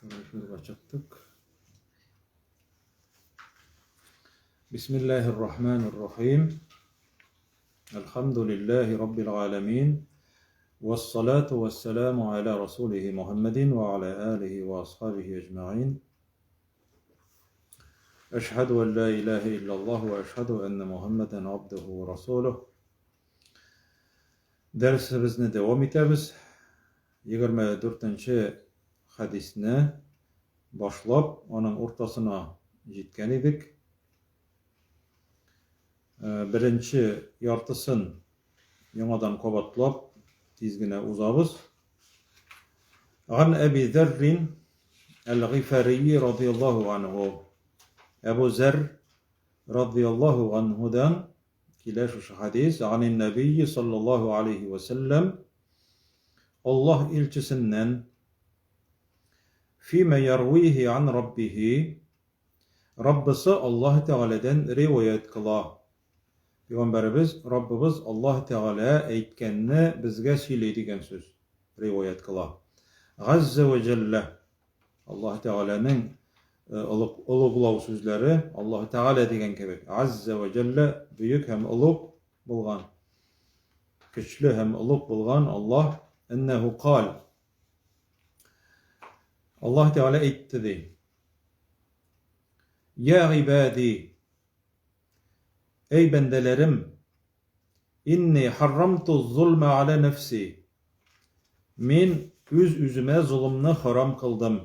Эфирга чыктык. Бисмиллаһир рахманир рахим. Әлхәмдүлиллаһи раббил галәмин. Вассалату вассаламу аля расулихи Мухаммадин ва аля алихи ва асхабихи әҗмәгин. Әшһәду ан ла илаһа иллаллаһ ва әшһәду анна Мухаммадан абдуху ва расулух. Дәресебезне дәвам итәбез. 24 нче хәдисне башлап, аның уртасына җиткән идек. Беренче яртысын яңадан кабатлап, тиз генә узабыз. Ган Әби Зәррин әл-Гыйфари радияллаһу анһу. Әбу Зәр радияллаһу анһудан килә шушы хәдис, Анин нәбийи саллаллаһу алейһи вә сәлләм, Аллаһ илчесеннән, Фимә ярвихи ан раббихи, Раббысы Аллаһ Тәгаләдән риваять кыла. Пәйгамбәребез Раббыбыз Аллаһ Тәгалә әйткәнне безгә сөйли дигән сүз, риваять кыла. Газзә вә җәллә, Аллаһ Тәгаләнең олуглау сүзләре, Аллаһ Тәгалә дигән кебек, Аззә вә Җәллә, бөек һәм олуг булган, көчле һәм олуг булган Аллаһ, әннәһу каль. Аллаһ Тәгалә әйтте ди. Я гыйбади, әй бәндәләрем, инни харрамту зулма аля нәфси. Мин үз-үземә золымны харам кылдым.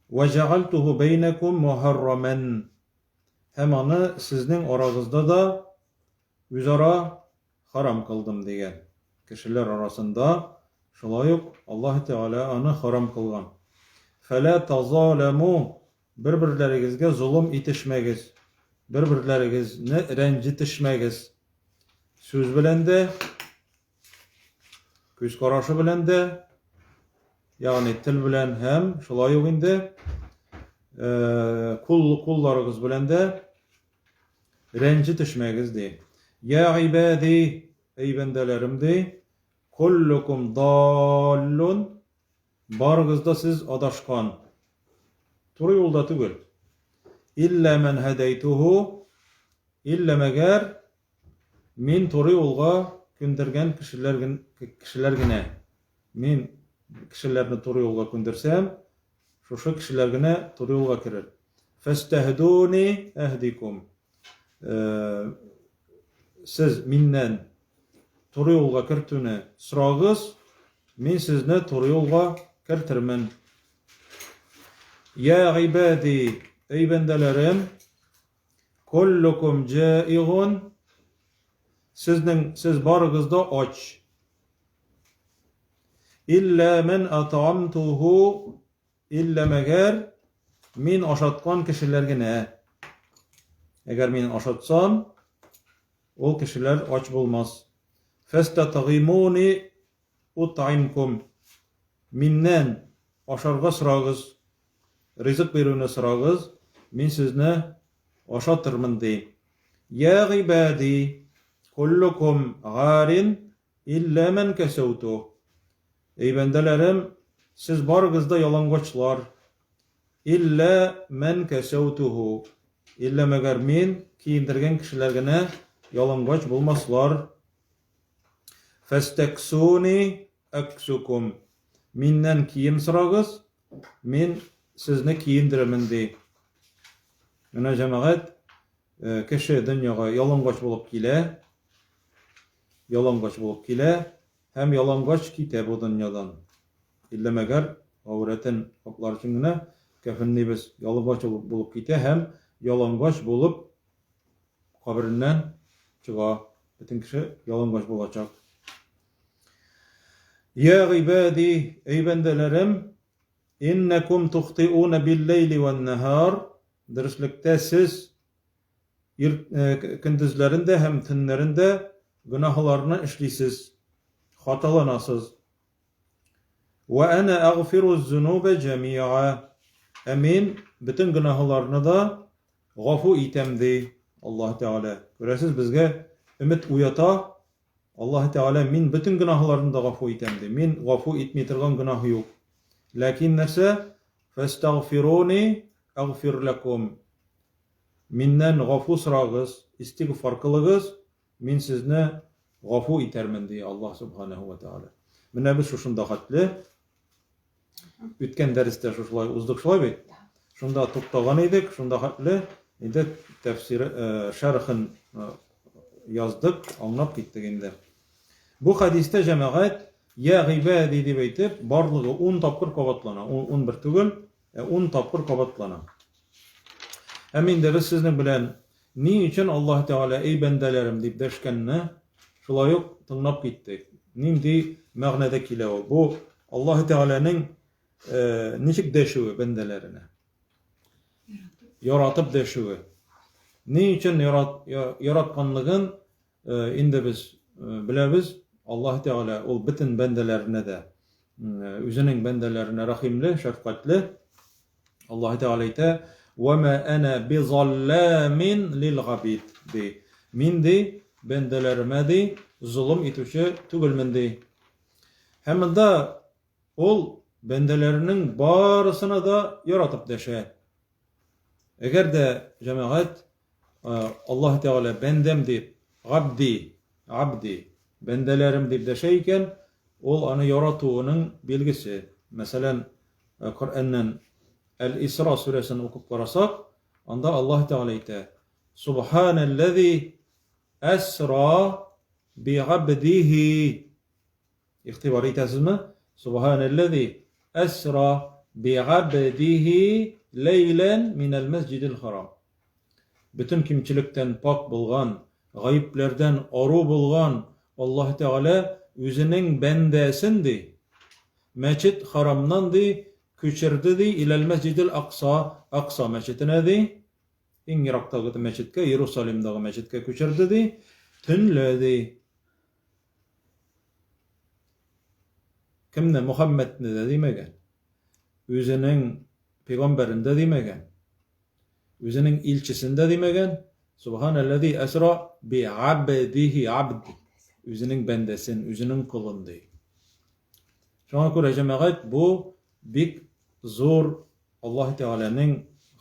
Вә җәгальтуху бәйнәкум мухаррамән. Һәм аны сезнең арагызда да үзара харам кылдым дигән. Кешеләр арасында шулай ук Аллаһ Тәгалә аны харам кылган. Фәлә тазаләму, бер-берләрегезгә золым итешмәгез, бер-берләрегезне рәнҗетешмәгез. Сүз белән дә, күз карашы белән дә, ягъни тел белән һәм шулай ук инде кул кулларыгыз белән дә рәнҗетешмәгез ди. Я гыйбади, эй бәндәләрем ди, куллукум даллун, барыгыз да сез адашкан. Туры юлда түгел. Илля мән һәдәйтуху, илля мәгәр мин туры юлга күндергән кешеләр, кешеләр генә. Мин кешеләрне туры юлга күндерсәм, шушы кешеләр генә туры юлга керер. Фәстәһдуни әһдикум. Э, сез миннән туры юлга кертүне сорагыз, мин сезне туры юлга кертермен. Я гыйбади, эй бәндәләрем, куллукум җаигун, сезнең сез барыгыз да ач. Илля мен атамтуху, илля мәгәр мин ашаткан кешеләр генә. Әгәр мин ашатсам, ул кешеләр ач булмас. Фәстатгыймуни Ут'имкум, миннән ашарга сорагыз, ризык бирүне сорагыз, мин сезне ашатырмын, ди. Йә гыйбади, куллукум гарин илля мән кәсәүту. Әй бәндәләрем, сез барыгыз да ялангачлар, илля мән кәсәүтүһу, илля мәгәр мин киендергән кешеләр генә ялангач булмаслар. Фәстәксуни әксукум. Миннән кием сорагыз, мин сезне киендерермен, ди. Менә җәмәгать, э, кеше дөньяга ялангач булып килә, ялангач булып килә һәм ялангач китә бу дөньядан. Иллә мәгәр гаурәтен каплар өчен генә кәфенлибез. Ялангач булып китә һәм ялангач булып Кабереннән чыга, бөтен кеше ялангач булачак. Я гыйбади, әй бәндәләрем, иннәкум тухтиуна бил-ләйли вән-наһар, дөреслектә сез ир, э, көндезләрен дә һәм төннәрен дә гөнаһларны эшлисез, хаталанасыз. Вә әнә әгъфиру ззунубә җәмиа. Ә мин бөтен гөнаһларны да гафу итәм, ди Аллаһ Тәгалә. Күрәсез, безгә өмет уята. Аллаһы Тәгалә мин бөтен гөнаһларны да гафу итәм ди. Мин гафу итми торган гөнаһ юк. Ләкин нәрсә? Фәстәгъфируни әгъфир ләкум. Миннән гафу сорагыз, истигъфар кылыгыз, мин сезне гафу итәрмен, ди Аллаһ Субханаһу ва Тәгалә. Менә без шушында хәтле үткән дәрестә шушылай уздык, шулай бит? Шунда туктаган идек, шунда хәтле инде тәфсир э, шәрхен э, яздык, аңлап киттек инде. Бу хәдистә җәмәгать я гыйбади дип әйтеп, барлыгы 10 тапкыр кабатлана. 11 түгел, ә 10 тапкыр кабатлана. Һәм инде без сезнең белән ни өчен Аллаһ Тәгалә эй бәндәләрем дип дәшкәнне шулай ук тыңлап киттек. Нинди мәгънәдә килә ул? Бу Аллаһ Тәгаләнең э, ничек дәшүе бәндәләренә? Яратып дәшүе. Ни өчен ярат, яратканлыгын э, инде без э, беләбез. Аллаһ Тәгалә ул бөтен бәндәләренә дә үзенең бәндәләренә рәхимле, шәфкатьле. Аллаһ Тәгалә әйтә: "Ва ма ана бизалламин лил габид" ди. Мин ди, бәндәләремә ди, золым итүче түгелмен ди. Һәм монда ул бәндәләренең барысына да яратып дәшә. Әгәр дә җәмәгать Аллаһ Тәгалә бәндәм дип, габди, абди, бәндәләрем дип дәшә икән, ул аны яратуының билгесе. Мәсәлән, Коръәннән Әл-Исра сүрәсен укып карасак, анда Аллаһ Тәгалә әйтә: Субханаллази әсра би габдихи. Игътибар итәсезме? Субханаллази әсра би габдихи ләйлән минәл мәсҗидил харам. Бөтен кимчелектән пакь булган, гаепләрдән ару булган Аллаһ Тәгалә үзенең бәндәсен ди, мәчет харамнан ди, күчерде ди, иләл мәсҗидил Акса, Акса мәчетенә ди, иң ерактагы мәчеткә, Иерусалимдагы мәчеткә күчерде ди, төнлә ди. Кемне? Мөхәммәдне дә димәгән. Үзенең пәйгамбәрен дә димәгән. Үзенең илчесен дә димәгән. Субханаллази әсра би абдихи абд. Үзенең бәндәсен, үзенең колын ди. Шуңа күрә җәмәгать бу бик зур Аллаһ Тәгаләнең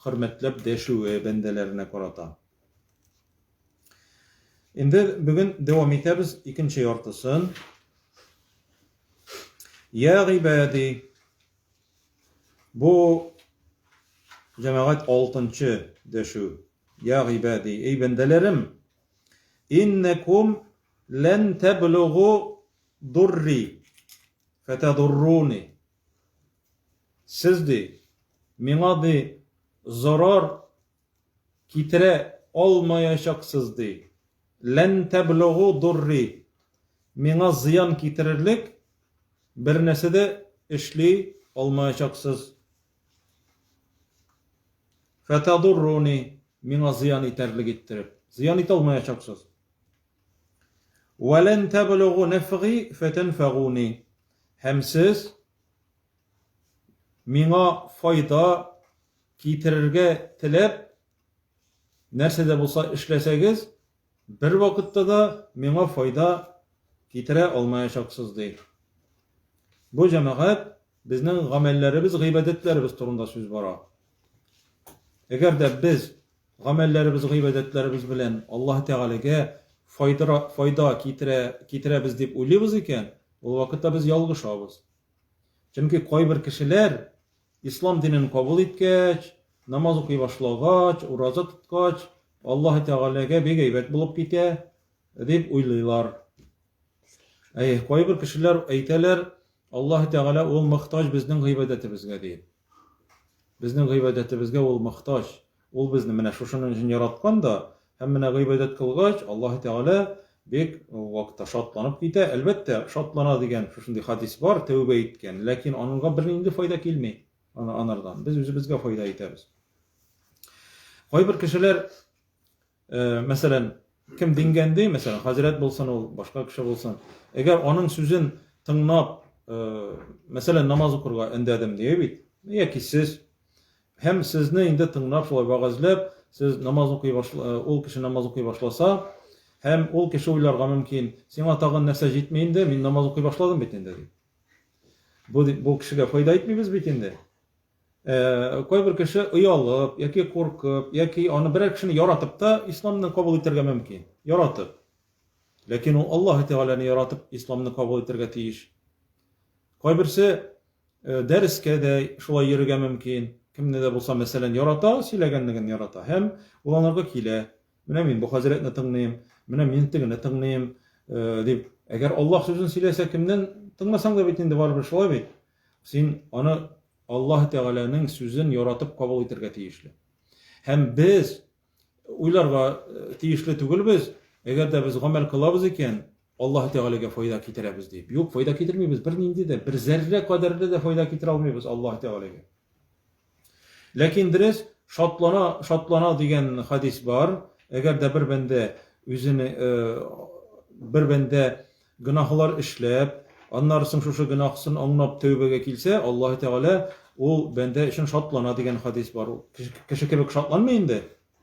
хөрмәтләп дәшүе бәндәләренә карата. Инде бүген дәвам итәбез икенче яртысын. Я гыйбади. Бу җәмәгать алтынчы дәшү. Я гыйбади, эй бәндәләрем, иннәкум лән таблугу дурри фатадурруни. Сез ди, миңа ди зарар китерә алмаячаксыз, ди. Лән тәблугу дурри. Миңа зыян китерерлек бернәрсә дә эшли алмаячаксыз. Фәтадурруни. Миңа зыян итәрлек иттереп. Зыян итә алмаячаксыз. Вәлән тәблугу нәфги фәтәнфәгуни. Һәм сез миңа файда китерергә теләп, нәрсә дә булса эшләсәгез, бервакытта да миңа файда китерә алмаячаксыз, ди. Бу, җәмәгать, безнең гамәлләребез, гыйбадәтләребез турында сүз бара. Әгәр дә без гамәлләребез, гыйбадәтләребез белән Аллаһ Тәгаләгә файдра, файда китерә, китерәбез дип уйлыйбыз икән, ул вакытта без ялгышабыз. Чөнки кайбер кешеләр Ислам динен кабул иткәч, намаз укый башлагач, ураза тоткач, Аллаһы Тәгаләгә бик әйбәт булып китә, дип уйлыйлар. Әйе, кайбер кешеләр әйтәләр, Аллаһы Тәгалә ул мохтаҗ безнең гыйбадәтебезгә дип. Безнең гыйбадәтебезгә ул мохтаҗ. Ул безне менә шушының өчен яраткан да, һәм менә гыйбадәт кылгач, Аллаһы Тәгалә бик вакытта шатланып китә. Әлбәттә, шатлана дигән шушындый хадис бар, тәүбә иткән, ләкин аныңга бернинди файда килми анардан. Без үзебезгә файда итәбез. Кайбер кешеләр, э, мәсәлән, кем дингә өнди, мәсәлән, хәзрәт булсын ул, башка кеше булсын, әгәр аның сүзен тыңлап, э, мәсәлән, намаз укырга өндәдем дия бит, яки сез Һәм сезне инде тыңлап, шулай вәгазьләп, сез намаз укый башла, ул кеше намаз укый башласа, Һәм ул кеше уйларга мөмкин, сиңа тагын нәрсә җитми инде, мин намаз укый башладым бит инде, дип. Бу, бу кешегә файда итмибез бит инде. Э, кайбер кеше оялып, яки куркып, яки аны берәр кешене яратып та исламны кабул итәргә мөмкин. Яратып. Ләкин ул Аллаһ Тәгаләне яратып исламны кабул итәргә тиеш. Кайберсе э, дәрескә дә шулай йөрергә мөмкин. Кемне дә булса, мәсәлән, ярата, сөйләгәнлеген ярата һәм ул анарга килә. Менә мин бу хәзрәтне тыңлыйм, менә мин тегене тыңлыйм, э, дип. Әгәр Аллаһ сүзен сөйләсә, кемнән тыңласаң да бит инде барыбер шулай бит. Син аны Аллаһ Тәгаләнең сүзен яратып кабул итәргә тиешле. Һәм без уйларга э, тиешле түгелбез, әгәр дә без гамәл кылабыз икән, Аллаһ Тәгаләгә файда китерәбез дип. Юк, файда китермибез, бернинди дә, бер зәррә кадәрле дә файда китерә алмыйбыз Аллаһ Тәгаләгә. Ләкин дөрес, шатлана, шатлана дигән хадис бар. Әгәр дә бер бәндә үзене э, бер бәндә гөнаһлар эшләп, аннары соң шушы гөнаһсын аңлап тәүбәгә килсә, Аллаһ Тәгалә ул бәндә өчен шатлана дигән хадис бар. Ул кеше кебек шатланмый инде.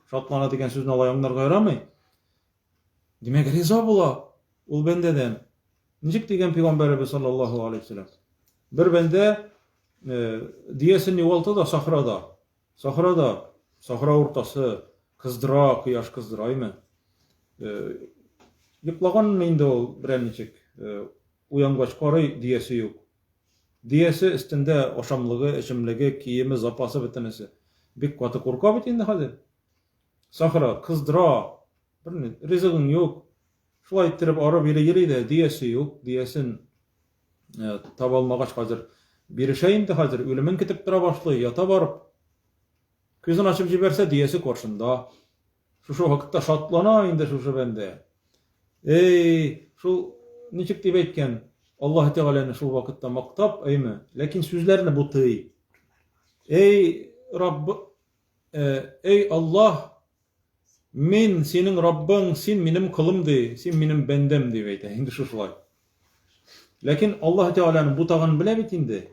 Шатлана дигән сүзне алай аңларга ярамый. Димәк, риза була ул бәндәдән. Ничек дигән пәйгамбәребез саллаллаһу алейһи вәсәлләм? Бер бәндә э, диясен югалта да сахрада. Сахрада, сахра уртасы, кыздыра, кояш кыздыра, әйме? Э, йоклаганмы инде ул берәр ничек? Э, уянгач карый, диясе юк. Диясе өстендә ашамлыгы, эчемлеге, киеме, запасы бөтенесе. Бик каты курка бит инде хәзер. Сахра кыздыра, бер ризыгың юк. Шулай иттереп ары бире йөри дә, диясе юк, диясен э, таба алмагач хәзер бирешә инде хәзер, үлемен көтеп тора башлый, ята барып. Күзен ачып җибәрсә, диясе каршында. Шушы вакытта шатлана инде шушы бәндә. Эй, шул ничек дип әйткән, Аллаһ Тәгаләне шул вакытта мактап, әйме, ләкин сүзләрне бутый. Эй, Рабб, э, эй Аллаһ, мин синең Раббың, син минем колым ди, син минем бәндәм дип әйтә. Инде шушылай. Ләкин Аллаһ Тәгаләнең бутаганын белә бит инде.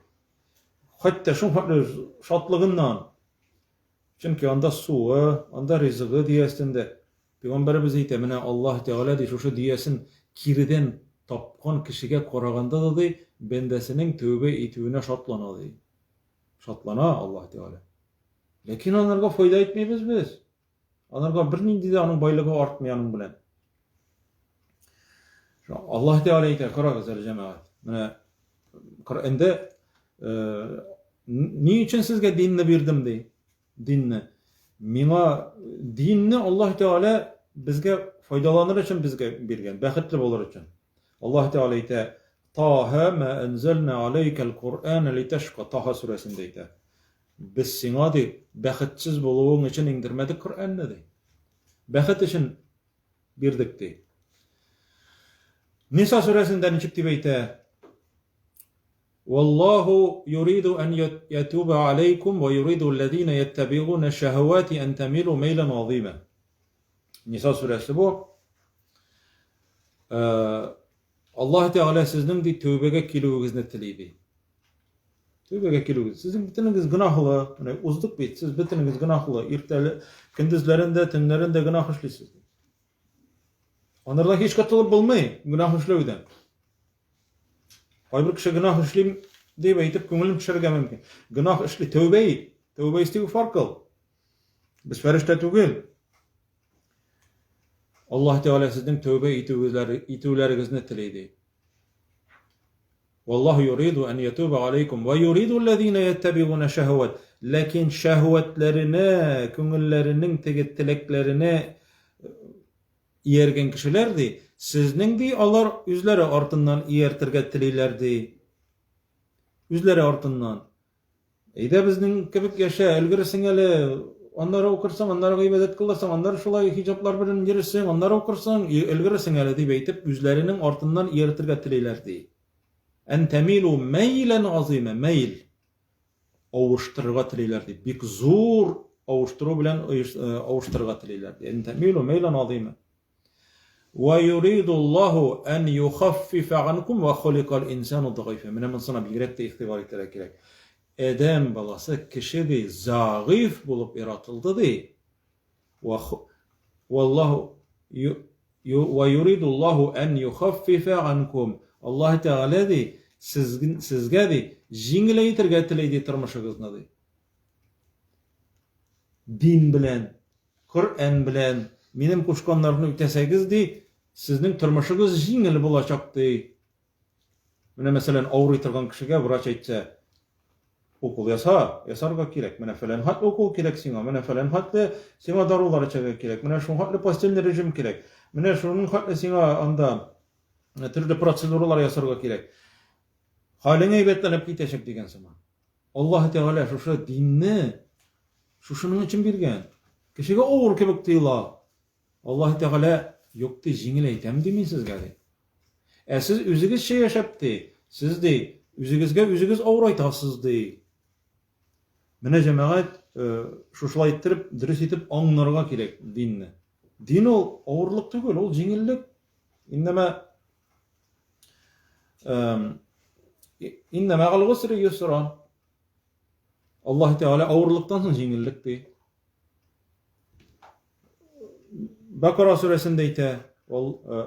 Хәтта шул хәтле шатлыгыннан. Чөнки анда суы, анда ризыгы диясендә. Пәйгамбәребез әйтә, менә Аллаһ Тәгалә ди, шушы диясен киредән тапкан кешегә караганда да ди, бәндәсенең тәүбә итүенә шатлана ди. Шатлана Аллаһ Тәгалә. Ләкин анарга файда итмибез без. Анарга бернинди дә аның байлыгы артмый аның белән. Аллаһ Тәгалә әйтә, карагыз әле җәмәгать. Менә Коръәндә э, ни өчен сезгә динне бирдем ди? Динне. Миңа динне Аллаһ Тәгалә безгә файдаланыр өчен безгә биргән, бәхетле булыр өчен. Аллаһ Тәгалә әйтә, Таһа ма анзална алейкал Куръана литашка. Таһа сүрәсендә әйтә. Без сиңа ди, бәхетсез булуың өчен иңдермәдек Коръәнне ди. Бәхет өчен бирдек ди. Ниса сүрәсендә ничек дип әйтә? Валлаху юриду ан ятуба алейкум ва юриду аллазина яттабигуна шахавати ан тамилу мейлан азима. Ниса сүрәсе бу. Э, Аллаһ Тәгалә сезнең ди тәүбәгә килүегезне тели ди. Тәүбәгә килүегез. Сезнең бөтенегез гөнаһлы. Менә уздык бит, сез бөтенегез гөнаһлы. Иртәле, көндезләрен дә, төннәрен дә гөнаһ эшлисез. Анардан һич котылып булмый гөнаһ эшләүдән. Кайбер кеше гөнаһ эшлим дип әйтеп күңелен төшерергә мөмкин. Гөнаһ эшли, тәүбә ит. Тәүбә истигъфар кыл. Без фәрештә түгел. Аллаһ Тәгалә сезнең тәүбә итүләрегезне тели ди. Валлаһу юриду ан ятуба алейкум ва юриду аллазина яттабигуна шахават. Ләкин шәһвәтләренә, күңелләренең теге теләкләренә э, ияргән кешеләр ди, сезнең ди алар үзләре артыннан ияртергә телиләр ди. Үзләре артыннан. Әйдә безнең кебек яшә, өлгерерсең әле, аннары укырсың, аннары гыйбадәт кылырсың, аннары шулай хиҗаблар белән йөрерсең, аннары укырсың, өлгерерсең әле дип әйтеп, үзләренең артыннан ияртергә телиләр ди. Ән тәмилу мәйлән азыйма, мәйл авыштырырга телиләр ди. Бик зур авыштыру белән э, авыштырырга телиләр ди. Ән тәмилу мәйлән азыйма. Ва юриду Аллаһу ан юхаффифа анкум ва хуликал инсану дагыйфа. Менә монысына бигрәк тә игътибар итәргә кирәк. Адәм баласы кеше ди, загыйф булып яратылды ди. Ва валлаһу Вә юридуллаһу ән юхаффифә анкум. Аллаһ Тәгалә ди, сезгә ди, җиңеләйтергә тели ди тормышыгызны ди. Дин белән, Коръән белән, минем кушканнарны үтәсәгез ди, сезнең тормышыгыз җиңел булачак ди. Менә мәсәлән, авырый торган кешегә врач әйтсә, укол яса, ясарга кирәк. Менә фәлән хәтле укол кирәк сиңа, менә фәлән хәтле сиңа дарулар эчәргә кирәк, менә шуның хәтле постельный режим кирәк, менә шуның хәтле сиңа анда төрле процедуралар ясарга кирәк. Хәлең әйбәтләнеп китәчәк дигән сыман. Аллаһ Тәгалә шушы динне шушының өчен биргән. Кешегә авыр кебек тоела. Аллаһ Тәгалә, Юк, ди, җиңел әйтәм, ди, мин сезгә, ди. Ә сез үзегезчә яшәп, ди, сез, ди, үзегезгә үзегез авырайтасыз, ди. Менә, җәмәгать, шушылай иттереп, дөрес итеп аңларга кирәк динне. Дин ул авырлык түгел, ул җиңеллек. Иннәмә Иннә мәгал гусри юсра. Аллаһ Тәгалә авырлыктан соң җиңеллек ди. Бакара сүрәсендә әйтә, ул э,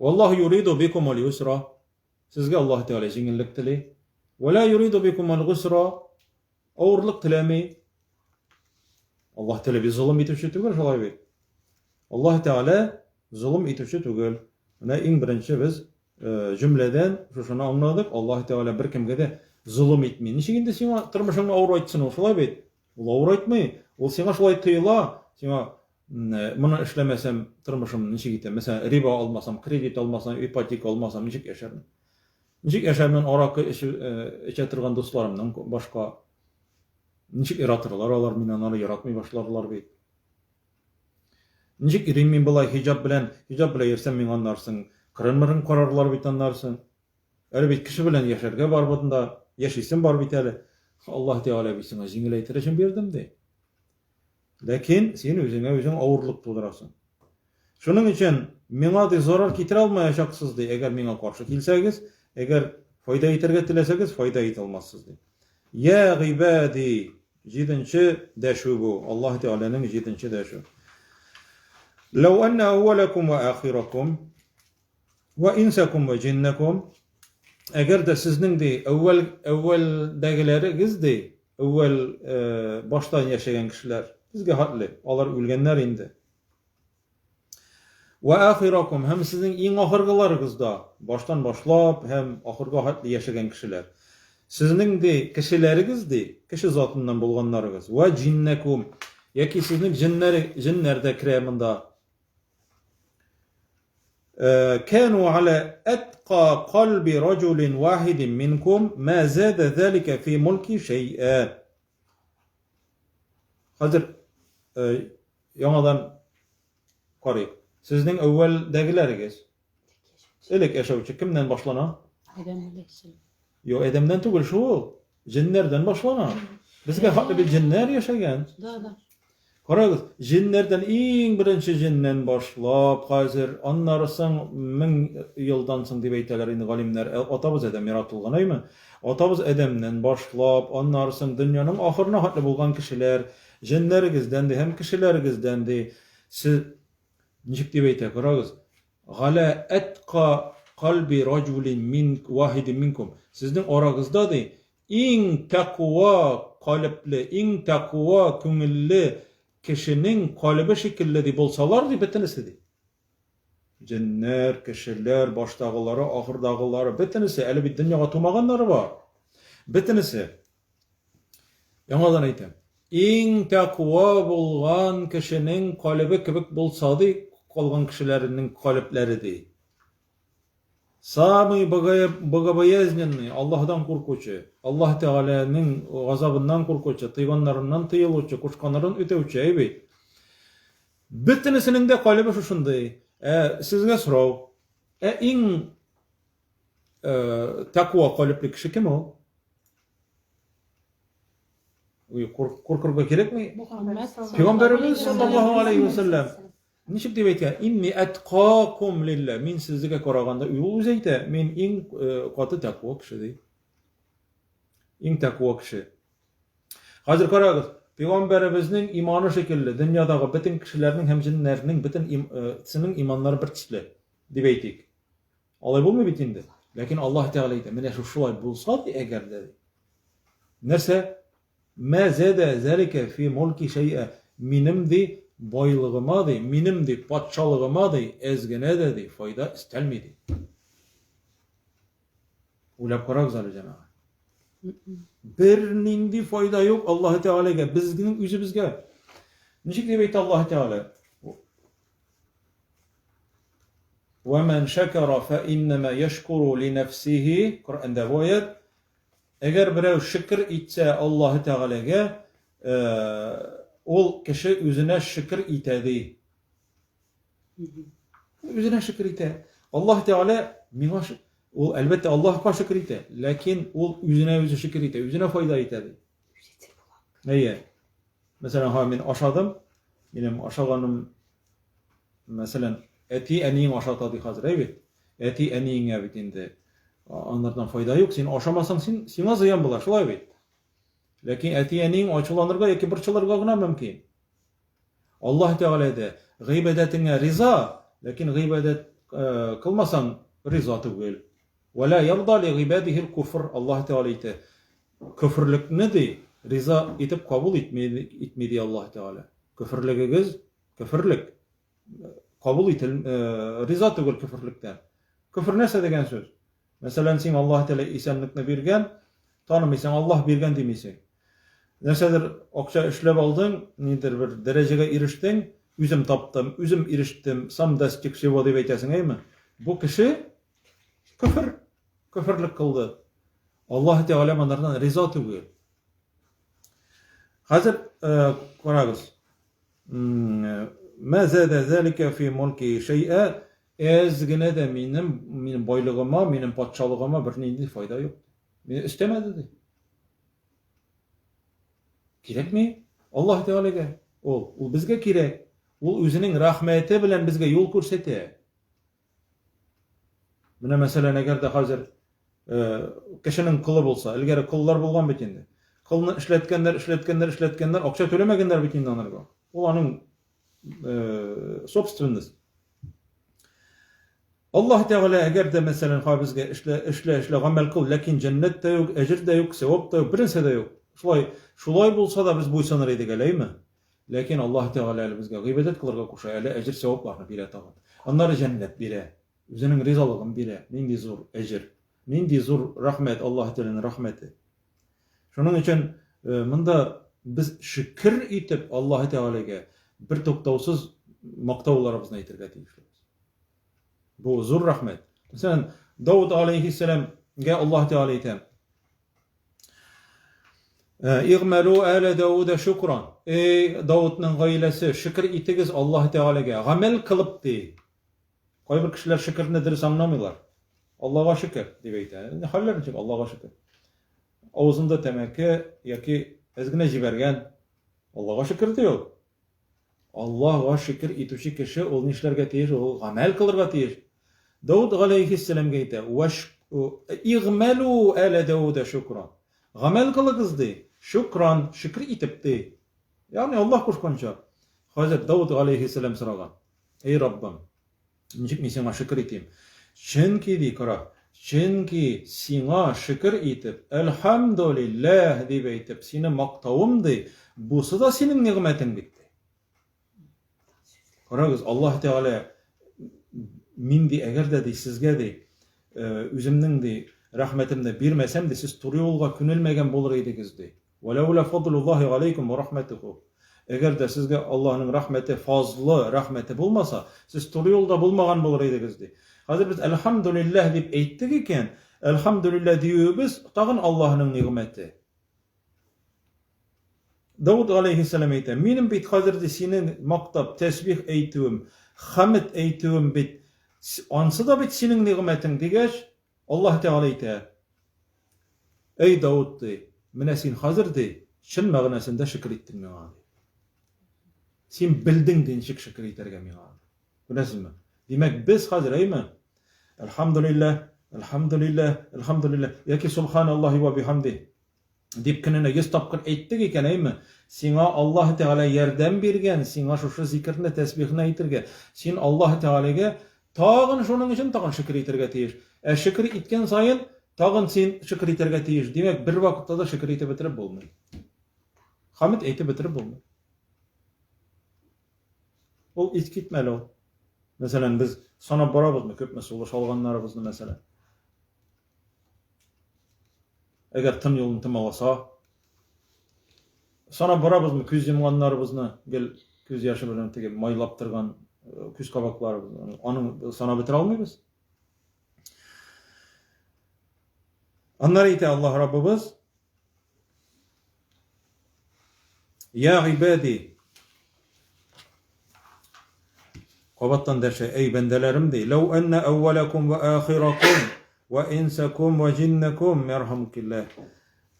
Валлаһу юриду бикумул юсра. Сезгә Аллаһ Тәгалә җиңеллек тели. Ва ла юриду бикумул гусра. Авырлык теләми. Аллаһ Тәгалә бит золым итүче түгел, шулай бит. Аллаһ Тәгалә золым итүче түгел. Менә иң беренче без җөмләдән шушыны аңладык, Аллаһ Тәгалә беркемгә дә золым итми. Ничек инде сиңа тормышыңны авырайтсын ул, шулай бит? Ул авырайтмый, ул сиңа шулай тоела, сиңа моны эшләмәсәм, тормышым ничек итәм? Мәсәлән, риба алмасам, кредит алмасам, ипотека алмасам, ничек яшәрмен? Ничек яшәрмен аракы эчә торган дусларымнан башка? Ничек яратырлар алар мине, аннары яратмый башларлар бит. Ничек йөрим мин болай хиҗап белән? Хиҗап белән йөрсәм, миңа аннарсын кырын-мырын карарлар бит аннарсын. Әле бит кеше белән яшәргә бар монда, яшисем бар бит әле. Аллаһ Тәгалә бит сиңа җиңеләйтер өчен бирдем ди. Ләкин син үзеңә үзең авырлык тудырасың. Шуның өчен миңа ди зарар китерә алмаячаксыз ди, әгәр миңа каршы килсәгез, әгәр файда итәргә теләсәгез, файда итә алмассыз ди. Я гыйбади, Җиденче дәшү бу, Аллаһ Тәгаләнең җиденче дәшү. Ләү әннә әүвәләкум вә ахиракум вә инсәкум вә җиннәкум. Әгәр дә сезнең ди әүвәл әүвәлдәгеләрегез ди, әүвәл э, баштан яшәгән кешеләр, безгә хәтле, алар үлгәннәр инде. Вә ахиракум, һәм сезнең иң ахыргыларыгыз да, баштан башлап һәм ахырга хәтле яшәгән кешеләр. Сезнең ди, кешеләрегез ди, кеше затыннан булганнарыгыз. Вә җиннәкум, яки сезнең җеннәр, җеннәр дә керә монда. Э, кәну аля әтка кальби раҗулин вахидин минкум, ма зада залика фи мулки шәй'a. Хәзер э, яңадан карыйк. Сезнең әүвәлдәгеләрегез. Элек яшәүче кемнән башлана? Адәм алейһиссәлам. Юк, адәмнән түгел шул. Җеннәрдән башлана. Безгә хәтле бит җеннәр яшәгән. Да, да. Карагыз, җеннәрдән иң беренче җеннән башлап, хәзер, аннары соң 1000 елдан соң дип әйтәләр инде галимнәр, ә атабыз Адәм яратылган, әйме? Атабыз Адәмнән башлап, аннары соң дөньяның ахырына хәтле булган кешеләр, җеннәрегездән ди һәм кешеләрегездән ди. Сез ничек дип әйтә, карагыз, Галә әтка кальби раҗулин мин вахидин минкум. Сезнең арагызда ди Иң тәкъва калебле, иң тәкъва күңелле кешенең калебе шикелле ди булсалар ди бөтенесе ди. Җеннәр, кешеләр, баштагылары, ахырдагылары, бөтенесе, әле бит дөньяга тумаганнары бар. Бөтенесе. Яңадан әйтәм. Иң тәкъва булган кешенең калебе кебек булса ди, калган кешеләрнең калебләре ди. Самый богобоязненный, Аллаһыдан куркучы, Аллаһ Тәгаләнең газабыннан куркучы, тыйганнарыннан тыелучы, кушканнарын үтәүче, әй бит. Бөтенесенең дә калебе шушындый. Ә сезгә сорау. Ә иң э, тәкъва калебле кеше кем ул? Ой, куркырга кирәкми. Пәйгамбәребез саллаллаһу алейхи ва сәлләм. Ничек дип әйтә? Инни әткакум лилла. Мин сезгә караганда, ул үзе әйтә, мин иң э, каты тәкъва кеше ди. Иң тәкъва кеше. Хәзер карагыз. Пәйгамбәребезнең иманы шикелле, дөньядагы бөтен кешеләрнең һәм җеннәрнең бөтен сенең иманнары бер төсле, дип әйтик. Алай булмый бит инде. Ләкин Аллаһ Тәгалә әйтә, менә шулай булса ди, әгәр дә ди. Нәрсә? Мә зәдә зәликә фи мулки шәйә. Минем ди байлыгыма ди, минем ди патшалыгыма ди әз генә дә ди файда өстәлми ди. Уйлап карагыз әле, җәмәгать. Бернинди файда юк Аллаһ Тәгаләгә, безнең үзебезгә. Ничек дип әйтә Аллаһ Тәгалә? Ва ман шакара фа иннама яшкуру ли нафсихи. Коръәндә бу аят. Әгәр берәү шөкер итсә Аллаһ Тәгаләгә, э, ул кеше үзенә шөкер итә ди. Үзенә шөкер итә. Аллаһ Тәгалә миңа ул әлбәттә Аллаһка шөкер итә, ләкин ул үзенә үзе шөкер итә, үзенә файда итә ди. Әйе. Мәсәлән, ха мин ашадым, минем ашаганым мәсәлән, әти әниең ашата ди хәзер, әй бит. Әти әниеңә бит инде анардан файда юк, син ашамасаң, син сиңа зыян була, шулай бит. Ләкин әти әниең ачуланырга яки борчылырга гына мөмкин. Аллаһ Тәгалә дә гыйбадәтеңә риза, ләкин гыйбадәт э, кылмасаң риза түгел. Вәлә ярда ли гыйбадихил куфр, Аллаһ Тәгалә әйтә. Көферлекне ди риза итеп кабул итми, итми ди Аллаһ Тәгалә. Көферлегегез көферлек. Кабул ител, э, риза түгел көферлектән. Көфер нәрсә дигән сүз? Мәсәлән, син Аллаһ Тәгалә исәнлекне биргән, танымыйсың, Аллаһ биргән димисең. Нәрсәдер акча эшләп алдың, нидер бер дәрәҗәгә ирештең, үзем таптым, үзем ирештем, сам достиг всего дип әйтәсең, әйме? Бу кеше көфер, көферлек кылды. Аллаһ Тәгалә монардан риза түгел. Хәзер э, карагыз. Мә зәдә зәликә фи мулки шәйә. Әз генә дә минем, минем байлыгыма, минем патшалыгыма бернинди файда юк. Мине өстәмәде ди. Кирәкми Аллаһ Тәгаләгә. Ул, ул безгә кирәк. Ул үзенең рәхмәте белән безгә юл күрсәтә. Менә мәсәлән, әгәр дә хәзер э, кешенең колы булса, элгәре коллар булган бит инде. Колны эшләткәннәр, эшләткәннәр, эшләткәннәр, акча түләмәгәннәр бит инде анарга. Ул аның э, собственность. Аллаһ Тәгалә әгәр дә мәсәлән ха безгә эшлә, эшлә, эшлә, гамәл кыл, ләкин җәннәт тә юк, әҗер дә юк, сәвап та юк, бернәрсә дә юк. Шулай, шулай булса да без буйсыныр идек әле, әйме? Ләкин Аллаһ Тәгалә әле безгә гыйбадәт кылырга куша, әле әҗер сәвапларны бирә тагын. Аннары җәннәт бирә, үзенең ризалыгын бирә. Нинди зур әҗер, нинди зур рәхмәт, Аллаһ Тәгаләнең рәхмәте. Шуның өчен э, монда без шөкер итеп Аллаһ Тәгаләгә бер туктаусыз мактауларыбызны әйтергә тиешлебез. Бу зур рәхмәт. Мәсәлән, Давыд алейһиссәламгә Аллаһ Тәгалә әйтә. Э, Игъмәлу әлә Давуда шукран. Эй, Давудның гаиләсе, шөкер итегез Аллаһ Тәгаләгә. Гамәл кылып ди. Кайбер кешеләр шөкерне дөрес аңламыйлар. Аллага шөкер, дип әйтә. Инде хәлләр ничек? Аллага шөкер. Авызында тәмәке яки әз генә җибәргән. Аллага шөкер ди ул. Аллага шөкер итүче кеше ул нишләргә тиеш? Ул гамәл кылырга тиеш. Дауд галәйһиссәламгә әйтә, "Игъмәлу әлә Дауда шукран." Гамәл кылыгыз ди, шукран, шөкер итеп ди. Ягъни Аллаһ кушканча. Хәзер Дауд галәйһиссәлам сораган. Эй Раббым, ничек мин сиңа шөкер итим? Чөнки, ди, кара, чөнки сиңа шөкер итеп, әлхәмдүлилләһ дип әйтеп, сине мактавым, ди, бусы да синең нигъмәтең бит, ди. Карагыз, Аллаһ Тәгалә мин ди, әгәр дә ди, сезгә ди, э, үземнең ди, рәхмәтемне бирмәсәм ди, сез туры юлга күнелмәгән булыр идегез ди. Вәләүлә фадлуллаһи галәйкүм вә рәхмәтүһү. Әгәр дә сезгә Аллаһның рәхмәте, фазлы рәхмәте булмаса, сез туры юлда булмаган булыр идегез, ди. Хәзер без әлхәмдүлилләһ дип әйттек икән, әлхәмдүлилләһ диюебез тагын Аллаһның нигъмәте. Давыд галәйһиссәлам әйтә, минем бит хәзер ди сине мактап тәсбих әйтүем, хәмд әйтүем бит, ансы да бит синең нигъмәтең дигәч, Аллаһ Тәгалә әйтә, Әй Давыд, ди, менә син хәзер, ди, чын мәгънәсендә шөкер иттең миңа, ди. Син белдең, ди, ничек шөкер итәргә миңа. Күрәсезме? Димәк, без хәзер, әйме? Әлхәмдүлилләһ, әлхәмдүлилләһ, әлхәмдүлилләһ, яки субханаллаһи ва бихамди. Дип көненә 100 тапкыр әйттек икән, әйме? Сиңа Аллаһ Тәгалә ярдәм биргән, сиңа шушы зикерне, тәсбихне әйтергә. Син Аллаһ Тәгаләгә тагын шуның өчен тагын шөкер итәргә тиеш. Ә шөкер иткән саен тагын син шөкер итәргә тиеш. Димәк, бер вакытта да шөкер итеп бетереп булмый. Хамид әйтеп бетереп булмый. Ул искитмәле ул. Мәсәлән, без санап барабызмы күпме сулыш алганнарыбызны, мәсәлән. Әгәр тын юлын томаласа, санап барабызмы күз йомганнарыбызны, гел күз яше белән теге майлап торган э, күз кабакларыбызны, аның санап бетерә алмыйбыз. Аннары әйтә Аллаһ Раббыбыз, Я гыйбади, кабаттан дәшә, әй бәндәләрем ди, ләү әннә әүвәләкум вә ахиракум вә инсәкум вә җиннәкум ярхамкилләһ.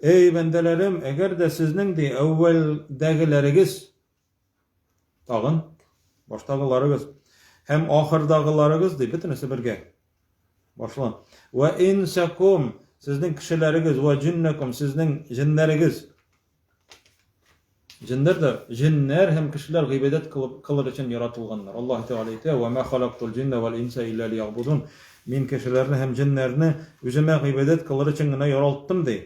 Әй бәндәләрем, әгәр дә сезнең ди әүвәлдәгеләрегез Тагын баштагыларыгыз һәм ахырдагыларыгыз ди, бөтенесе бергә. Башлан. Вә инсакум, сезнең кешеләрегез, вә җиннәкум, сезнең җеннәрегез. Җеннәр дә, җеннәр һәм кешеләр гыйбадәт кылып кылыр өчен яратылганнар. Аллаһ Тәгалә әйтә: "Вә ма халактул җиннә вәл инса илля лиягъбудун." Мин кешеләрне һәм җеннәрне үземә гыйбадәт кылыр өчен генә яралттым, ди.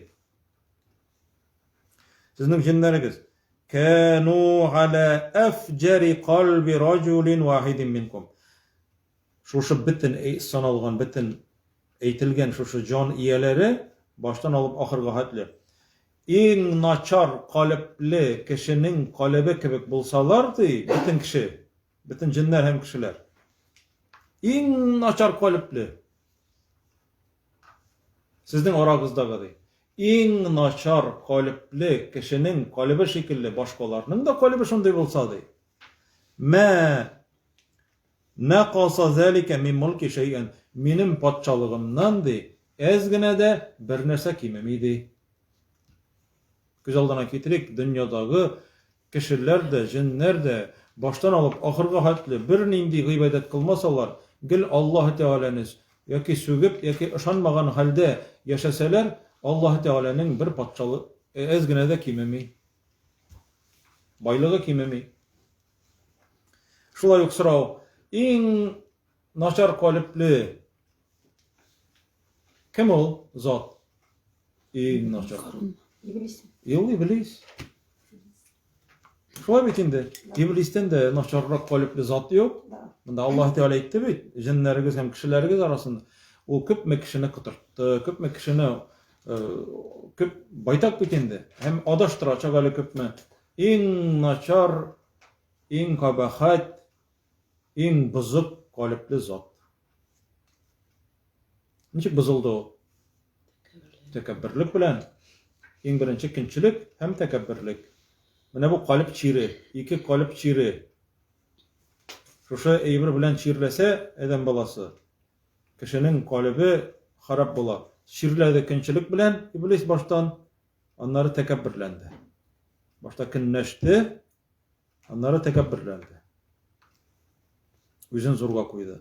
Сезнең җеннәрегез кәну галя әфҗәри кальби раҗулин вахидин минкум. Шушы бөтен саналган, бөтен әйтелгән шушы җан ияләре баштан алып ахырга хәтле иң начар калепле кешенең калебе кебек булсалар, ди, бөтен кеше, бөтен җеннәр һәм кешеләр. Иң начар калепле. Сезнең арагыздагы, ди, иң начар калепле кешенең калебе шикелле башкаларның да калебе шундый булса, ди. Мә нәкаса зәликә мин мулки шәйән. Минем патшалыгымнан, ди, әз генә дә бер нәрсә кимеми, ди. Күз алдына китерик, дөньядагы кешеләр дә, җеннәр дә баштан алып ахырга хәтле бернинди гыйбадәт кылмасалар, гел Аллаһы Тәгаләне яки сүгеп, яки ышанмаган хәлдә яшәсәләр, Аллаһы Тәгаләнең бер патшалы әз генә дә кимеми. Байлыгы кимеми. Шулай ук сорау, иң начар калепле Кем ул зат? Иң начар. Иблис. Ул иблис. Шулай бит инде. Иблистән дә начаррак калепле зат юк. Монда Аллаһ Тәгалә әйтте бит, җеннәрегез һәм кешеләрегез арасында ул күпме кешене котыртты, күпме кешене э, күп байтак бит инде. Һәм адаштырачак әле күпме. Иң начар, иң кабахәт, иң бозык калепле зат. Ничек бозылды ул? Тәкәбберлек белән. Иң беренче көнчелек һәм тәкәбберлек. Менә бу калеб чире, ике калеб чире. Шушы әйбер белән чирләсә адәм баласы, кешенең калебе харап була. Чирләде көнчелек белән иблис баштан, аннары тәкәбберләнде. Башта көнләште, Аннары тәкәбберләнде. Үзен зурга куйды.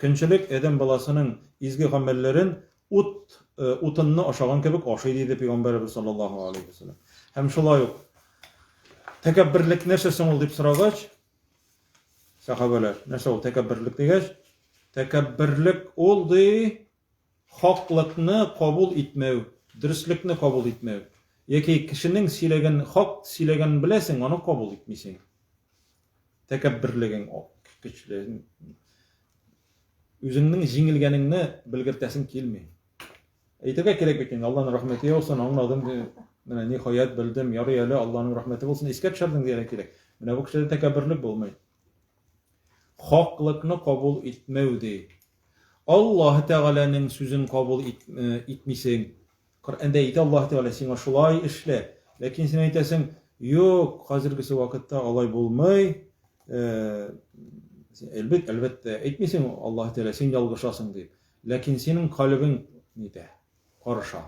Көнчелек адәм баласының изге гамәлләрен ут э, утынны ашаган кебек ашый диде пәйгамбәребез саллаллаһу алейхи вәсәлләм. Һәм шулай ук тәкәбберлек нәрсә соң ул дип сорагач, сәхабәләр, нәрсә ул тәкәбберлек дигәч, тәкәбберлек ул ди Хаклыкны кабул итмәү, дөреслекне кабул итмәү. Яки кешенең сөйләгән, хак сөйләгәнен беләсең, аны кабул итмисең. Тәкәбберлегең көчле. Үзеңнең җиңелгәнеңне белгертәсең килми. Әйтергә кирәк бит инде, Алланың рәхмәте яусын, аңладым, менә ниһаять белдем, ярый әле Алланың рәхмәте булсын, искә төшердең дияргә кирәк. Менә бу кешедә тәкәбберлек булмый. Хаклыкны кабул итмәү ди. Аллаһ Тәгаләнең сүзен кабул ит, э, итмисең. Коръәндә әйтә Аллаһ Тәгалә сиңа шулай эшлә. Ләкин син әйтәсең, юк, хәзергесе вакытта алай булмый. Э, әлбәт, әлбәттә, әйтмисең Аллаһ Тәгалә син ялгышасың дип. Ләкин синең калебең нитә? Карыша.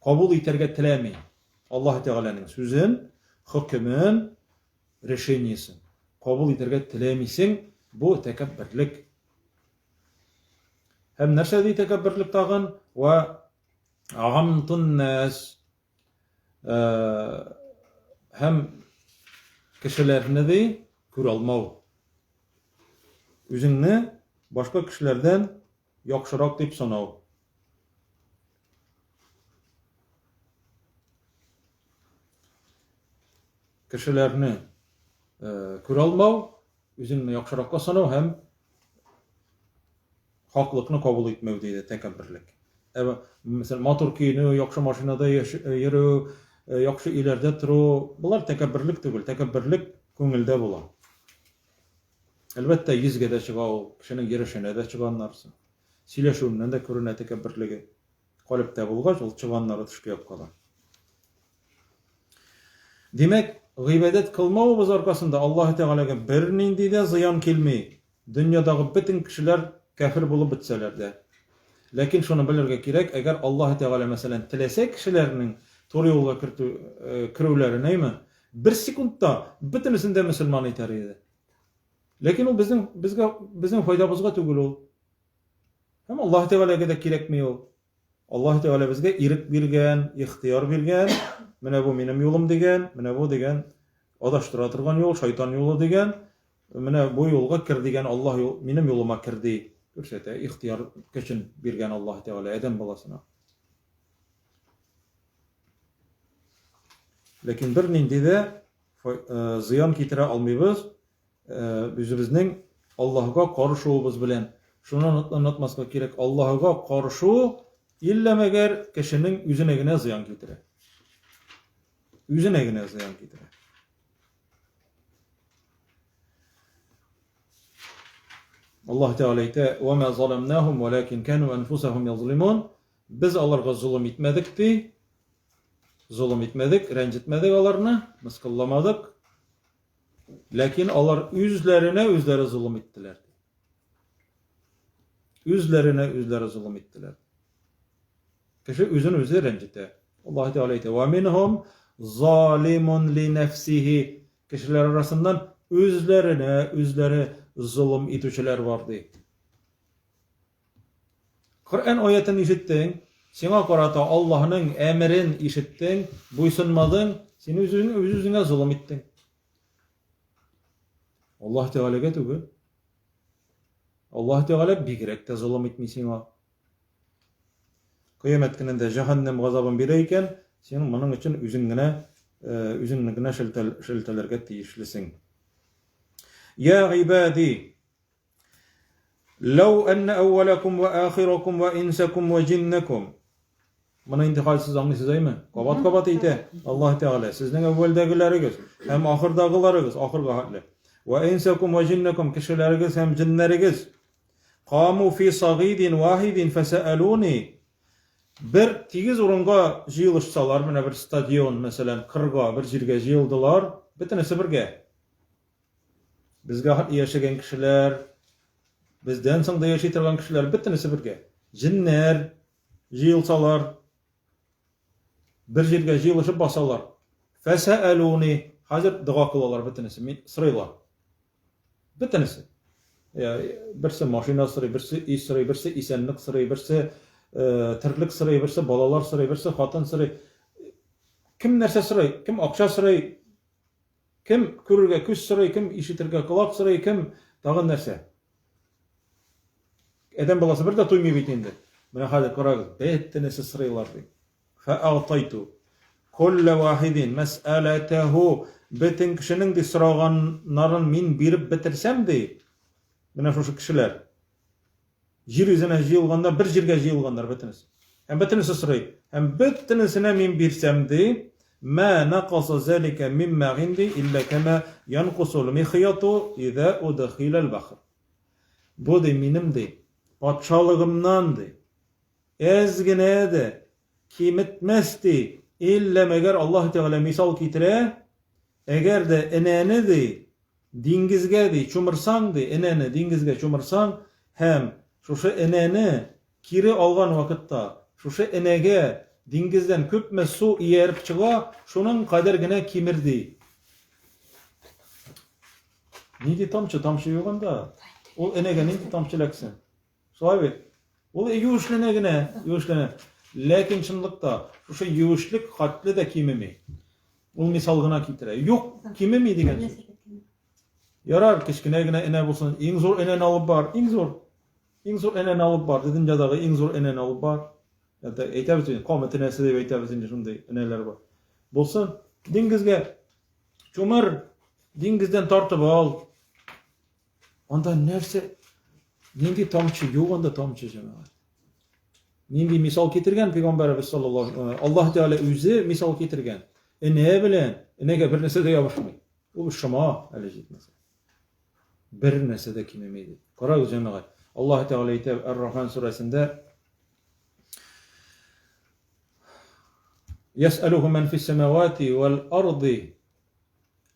Кабул итәргә теләми. Аллаһ Тәгаләнең сүзен, хөкемен, решениесен кабул итәргә теләмисең, бу тәкәбберлек. Һәм нәрсә ди тәкәбберлек тагын? Ва гамтун нас. Һәм кешеләрне ди күрә алмау. Үзеңне башка кешеләрдән яхшырак дип санау. Кешеләрне күрә алмау, үзеңне яхшыракка санау һәм хаклыкны кабул итмәү диде тәкәбберлек. Ә мәсәлән, матур киенү, яхшы машинада йөрү, яхшы өйләрдә тору, болар тәкәбберлек түгел. Тәкәбберлек күңелдә була. Әлбәттә, йөзгә дә чыга ул, кешенең йөрешенә дә чыга аннарысы. Сөйләшүеннән дә күренә тәкәбберлеге. Калебтә булгач, ул чыга аннары тышкы якка да. Димәк, гыйбадәт кылмавыбыз аркасында Аллаһы Тәгаләгә бернинди дә зыян килми. Дөньядагы бөтен кешеләр кяфер булып бетсәләр дә. Ләкин шуны белергә кирәк, әгәр Аллаһы Тәгалә, мәсәлән, теләсә кешеләрнең туры юлга кертү, керүләрен, әйме, бер секундта бөтенесен дә мөселман итәр иде. Ләкин ул безнең, безгә, безнең файдабызга түгел ул. Һәм Аллаһы Тәгаләгә дә кирәкми ул. Аллаһ Тәгалә безгә ирек биргән, ихтыяр биргән, менә бу минем юлым дигән, менә бу дигән адаштыра торган юл, шайтан юлы дигән, менә бу юлга кер дигән Аллаһ юл, минем юлыма кер ди, күрсәтә, ихтыяр көчен биргән Аллаһ Тәгалә адәм баласына. Ләкин бернинди дә зыян китерә алмыйбыз, Үзебезнең Аллаһыга карышуыбыз белән. Шуны онытмаска кирәк, Аллаһыга карышу иллә мәгәр кешенең үзенә генә зыян китерә. Үзенә генә зыян китерә. Аллаһ Тәгалә әйтә: "Ва ма заламнахум, валакин кану анфусахум язлимун". Без аларга золым итмәдек ди. Золым итмәдек, рәнҗетмәдек аларны, мыскылламадык. Ләкин алар үзләренә үзләре золым иттеләр. Үзләренә үзләре золым иттеләр. Кеше үзен үзе рәнҗетә. Аллаһ Тәгалә әйтә: "Ва минһум залимун ли нәфсихи." Кешеләр арасыннан үзләренә үзләре золым итүчеләр бар ди. Коръән аятен ишеттең, сиңа карата Аллаһның әмерен ишеттең, буйсынмадың, син үзең үз-үзеңә золым иттең. Аллаһ Тәгаләгә түгел. Аллаһ Тәгалә бигрәк тә золым итми сиңа. Кыямәт көнендә җәһәннәм газабын бирә икән, син моның өчен үзең генә э, үзеңне генә шелтәләргә тиешлесең. Я гыйбади, Ләү әннә әүвәләкум вә ахиракум вә инсәкум вә җиннәкум. Моны инде хәзер сез аңлыйсыз, әйме? Кабат-кабат әйтә Аллаһ Тәгалә, сезнең әүвәлдәгеләрегез һәм ахырдагыларыгыз, ахырга хәтле. Вә инсәкум вә җиннәкум, кешеләрегез һәм җеннәрегез. Каму фи сагидин вахидин фәсәәлуни. Бер тигез урынга җыелышсалар, менә бер стадион, мәсәлән, кырга, бер җиргә җыелдылар, бөтенесе бергә. Безгә яшәгән кешеләр, бездән соң да яши торган кешеләр, бөтенесе бергә. Җеннәр җыелсалар, бер җиргә җыелышып басалар. Фәсәәлуни, хәзер дога кылалар бөтенесе, мин сорыйлар. Бөтенесе. Берсе машина сорый, берсе өй сорый, берсе исәнлек сорый, берсе э, терлек сорый, берсе балалар сорый, берсе хатын сорый. Кем нәрсә сорый, кем акча сорый, Кем күрергә күз сорый, кем ишетергә колак сорый, кем тагын нәрсә. Адәм баласы бер дә туймый бит инде. Менә хәзер карагыз, бөтенесе сорыйлар ди. Фәагтайту кулла вахидин мәсьәләтәһу бөтен кешенең ди сораганнарын мин биреп бетерсәм ди. Менә шушы кешеләр. Җир йөзенә җыелганда бер җиргә җыелганнар бөтенесе. Һәм бөтенесе сорый. Һәм бөтенесенә мин бирсәм, ди, мә накаса залика мимма гинди илля кама янкусул михьяту иза удхилал бахр. Бу, ди, минем, ди, патшалыгымнан, ди, әз генә дә киметмәс, ди, иллә мәгәр Аллаһ Тәгалә мисал китерә, әгәр дә энәне, ди, Диңгезгә, ди, чумырсаң, ди, энәне диңгезгә чумырсаң һәм шушы энәне кире алган вакытта, шушы энәгә диңгездән күпме су ияреп чыга, шуның кадәр генә кимер, ди. Нинди тамчы? Тамчы юк анда. Ул энәгә нинди тамчы эләксен? Шулай бит? Ул юешләнә генә, юешләнә. Ләкин чынлыкта шушы юешлек хәтле дә кимеми. Ул мисал гына китерә. Юк, кимеми дигән сүз. Ярар, кечкенә генә энә булсын, иң зур энәне алып бар, иң зур. Иң зур энәне алып бар, дөньядагы иң зур энәне алып бар. Әйтә, әйтәбез инде, камыт энәсе дип әйтәбез инде, шундый энәләр бар. Булсын, диңгезгә чумыр, диңгездән тартып ал. Анда нәрсә, нинди тамчы юк анда тамчы җәмәгать. Нинди мисал китергән пәйгамбәребез саллаллаһу алейһи Аллаһ Тәгалә үзе мисал китергән. Энә белән, энәгә бер нәрсә дә ябышмый. Ул шома әле җитмәсә. Бер нәрсә дә кимеми ди. Карагыз, җәмәгать. Аллаһ Тәгалә әйтә Ар-Рахман сүрәсендә Ясәлүһу ман фис самавати вал арди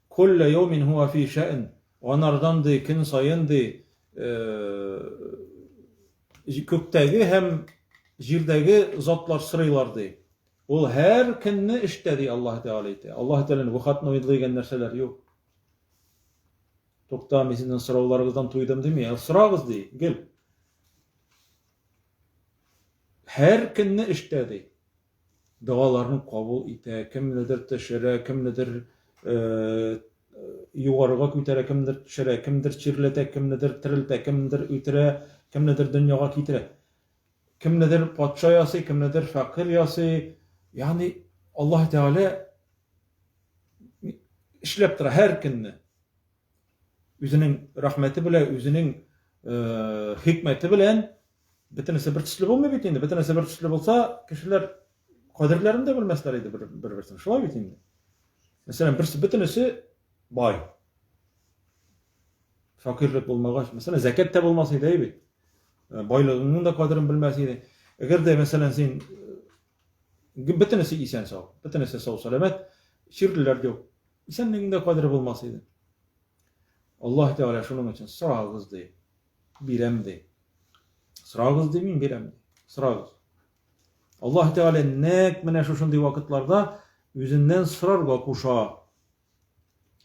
кулла яумин хуа фи шәън. Анардан ди көн саен ди күктәге һәм җирдәге затлар сорыйлар ди. Ул һәр көнне эштә ди Аллаһ Тәгалә әйтә. Аллаһ Тәгаләнең выходной дигән нәрсәләр юк. Тукта, мин сезнең сорауларыгыздан туйдым дими. Ә сорагыз ди, гел. Һәр көнне эштә ди. Догаларын кабул итә, кемнедер төшерә, кемнедер э, югарыга күтәрә, кемнедер төшерә, кемдер чирләтә, кемнедер терелтә, кемнедер үтерә, кемнедер дөньяга китерә. Кемнедер патша ясый, кемнедер фәкыйрь ясый. Ягъни Аллаһ Тәгалә эшләп тора һәр көнне. Үзенең рәхмәте белән, үзенең э, хикмәте белән бөтенесе бер төсле булмый бит инде. Бөтенесе бер төсле булса, кешеләр кадерләрен дә белмәсләр иде бер-берсен. Шулай бит инде. Мәсәлән, берсе бөтенесе бай. Фәкыйрьлек булмагач, мәсәлән, зәкят тә булмас иде бит. Э, байлыгыңның да кадерен белмәс иде. Әгәр дә, мәсәлән, син Бөтенесе исән сау, бөтенесе сау сәламәт, чирлеләр юк. Исәнлегең дә кадере булмас иде. Аллаһ Тәгалә шуның өчен сорагыз ди, бирәм ди. Сорагыз ди, мин бирәм ди. Сорагыз. Аллаһ Тәгалә нәкъ менә шушындый вакытларда үзеннән сорарга куша.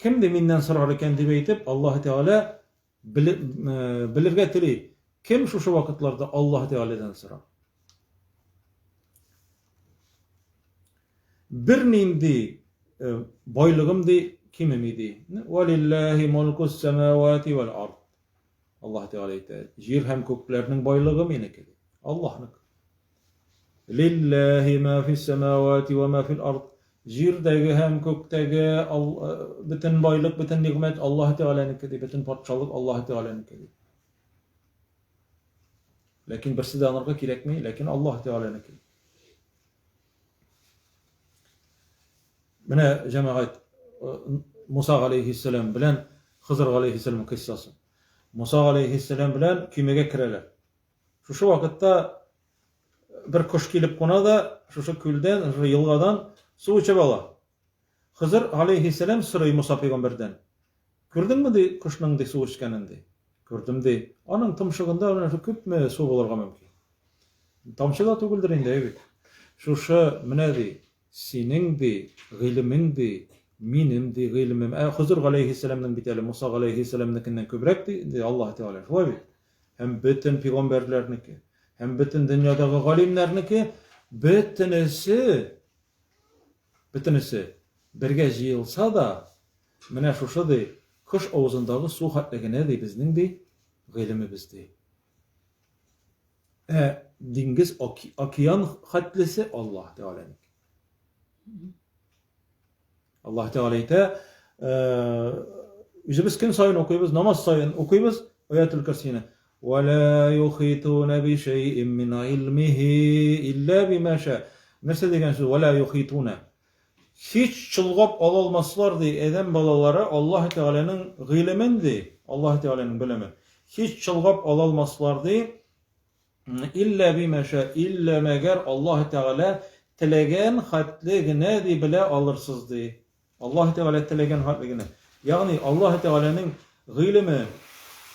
Кем ди миннән сорар икән дип әйтеп, Аллаһ Тәгалә белергә тели, кем шушы вакытларда Аллаһ Тәгаләдән сорар? Бернинди байлыгым ди кимеми ди. Валиллаһи мулкус самавати вал ард. Аллаһ Тәгалә әйтә, җир һәм күкләрнең байлыгы минеке ди. Аллаһныкы. Лиллаһи ма фис самавати ва ма фил ард. Җирдәге һәм күктәге бөтен байлык, бөтен нигъмәт Аллаһ Тәгаләнеке ди, бөтен патшалык Аллаһ Тәгаләнеке ди. Ләкин берсе дә анарга кирәкми, ләкин Аллаһ Тәгаләнеке. Менә җәмәгать Муса галәйһиссәлам белән Хызыр галәйһиссәлам кыйссасы. Муса галәйһиссәлам белән көймәгә керәләр. Шушы вакытта бер кош килеп куна да, шушы күлдән, шушы елгадан су эчеп ала. Хызыр алейһиссәлам сорый Муса пәйгамбәрдән. Күрдеңме ди кошның ди су эчкәнен ди. Күрдем ди. Аның томшыгында менә шул күпме су булырга мөмкин. Тамчы да түгелдер инде, әй бит. Шушы менә ди, синең ди, гыйлемең ди, минем ди гыйлемем. Ә Хызыр галәйһиссәламнең бит әле Муса галәйһиссәламнекеннән күбрәк ди, ди Аллаһ Тәгалә. Шулай бит? Һәм бөтен пигамбәрләрнеке, һәм бөтен дөньядагы галимнәрнеке, бөтенесе, бөтенесе бергә җыелса да, менә шушы ди, кош авызындагы су хәтле генә ди безнең ди гыйлемебез ди. Ә диңгез, океан хәтлесе Аллаһ Тәгаләнеке. Аллаһ Тәгалә әйтә, үзебез көн саен укыйбыз, намаз саен укыйбыз Аятул Курсины. Ва ла юхитуна би шәйин мин илмихи илля бима ша. Нәрсә дигән сүз? Ва ла юхитуна. Һич чолгап ала алмаслар ди адәм балалары Аллаһ Тәгаләнең гыйлемен ди, Аллаһ Тәгаләнең белемен. Һич чолгап ала алмаслар ди. Илля бима ша, илля мәгәр Аллаһ Тәгалә теләгән хәтле генә ди белә алырсыз ди. Аллаһ Тәгалә теләгән хәтле генә. Ягъни Аллаһ Тәгаләнең гыйлеме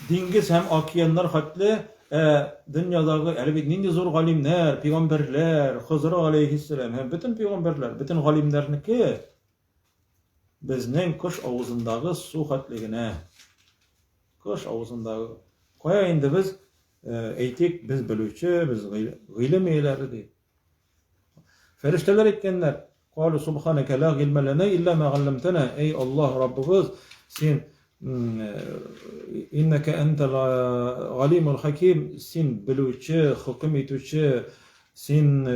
диңгез һәм океаннар хәтле, ә дөньядагы әле бит нинди зур галимнәр, пигамбәрләр, Хызыр галәйһиссәлам һәм бөтен пигамбәрләр, бөтен галимнәрнеке безнең кош авызындагы су хәтле генә. Кош авызындагы. Кая инде без, әйтик, без белүче, без гыйлем ияләре ди. Фәрештәләр әйткәннәр, Калу субханәкә ла гыйльмә ләнә илля ма галләмтәнә. Әй Аллаһ Раббыбыз, син иннәкә әнтәл галимул хаким, син белүче, хөкем итүче, син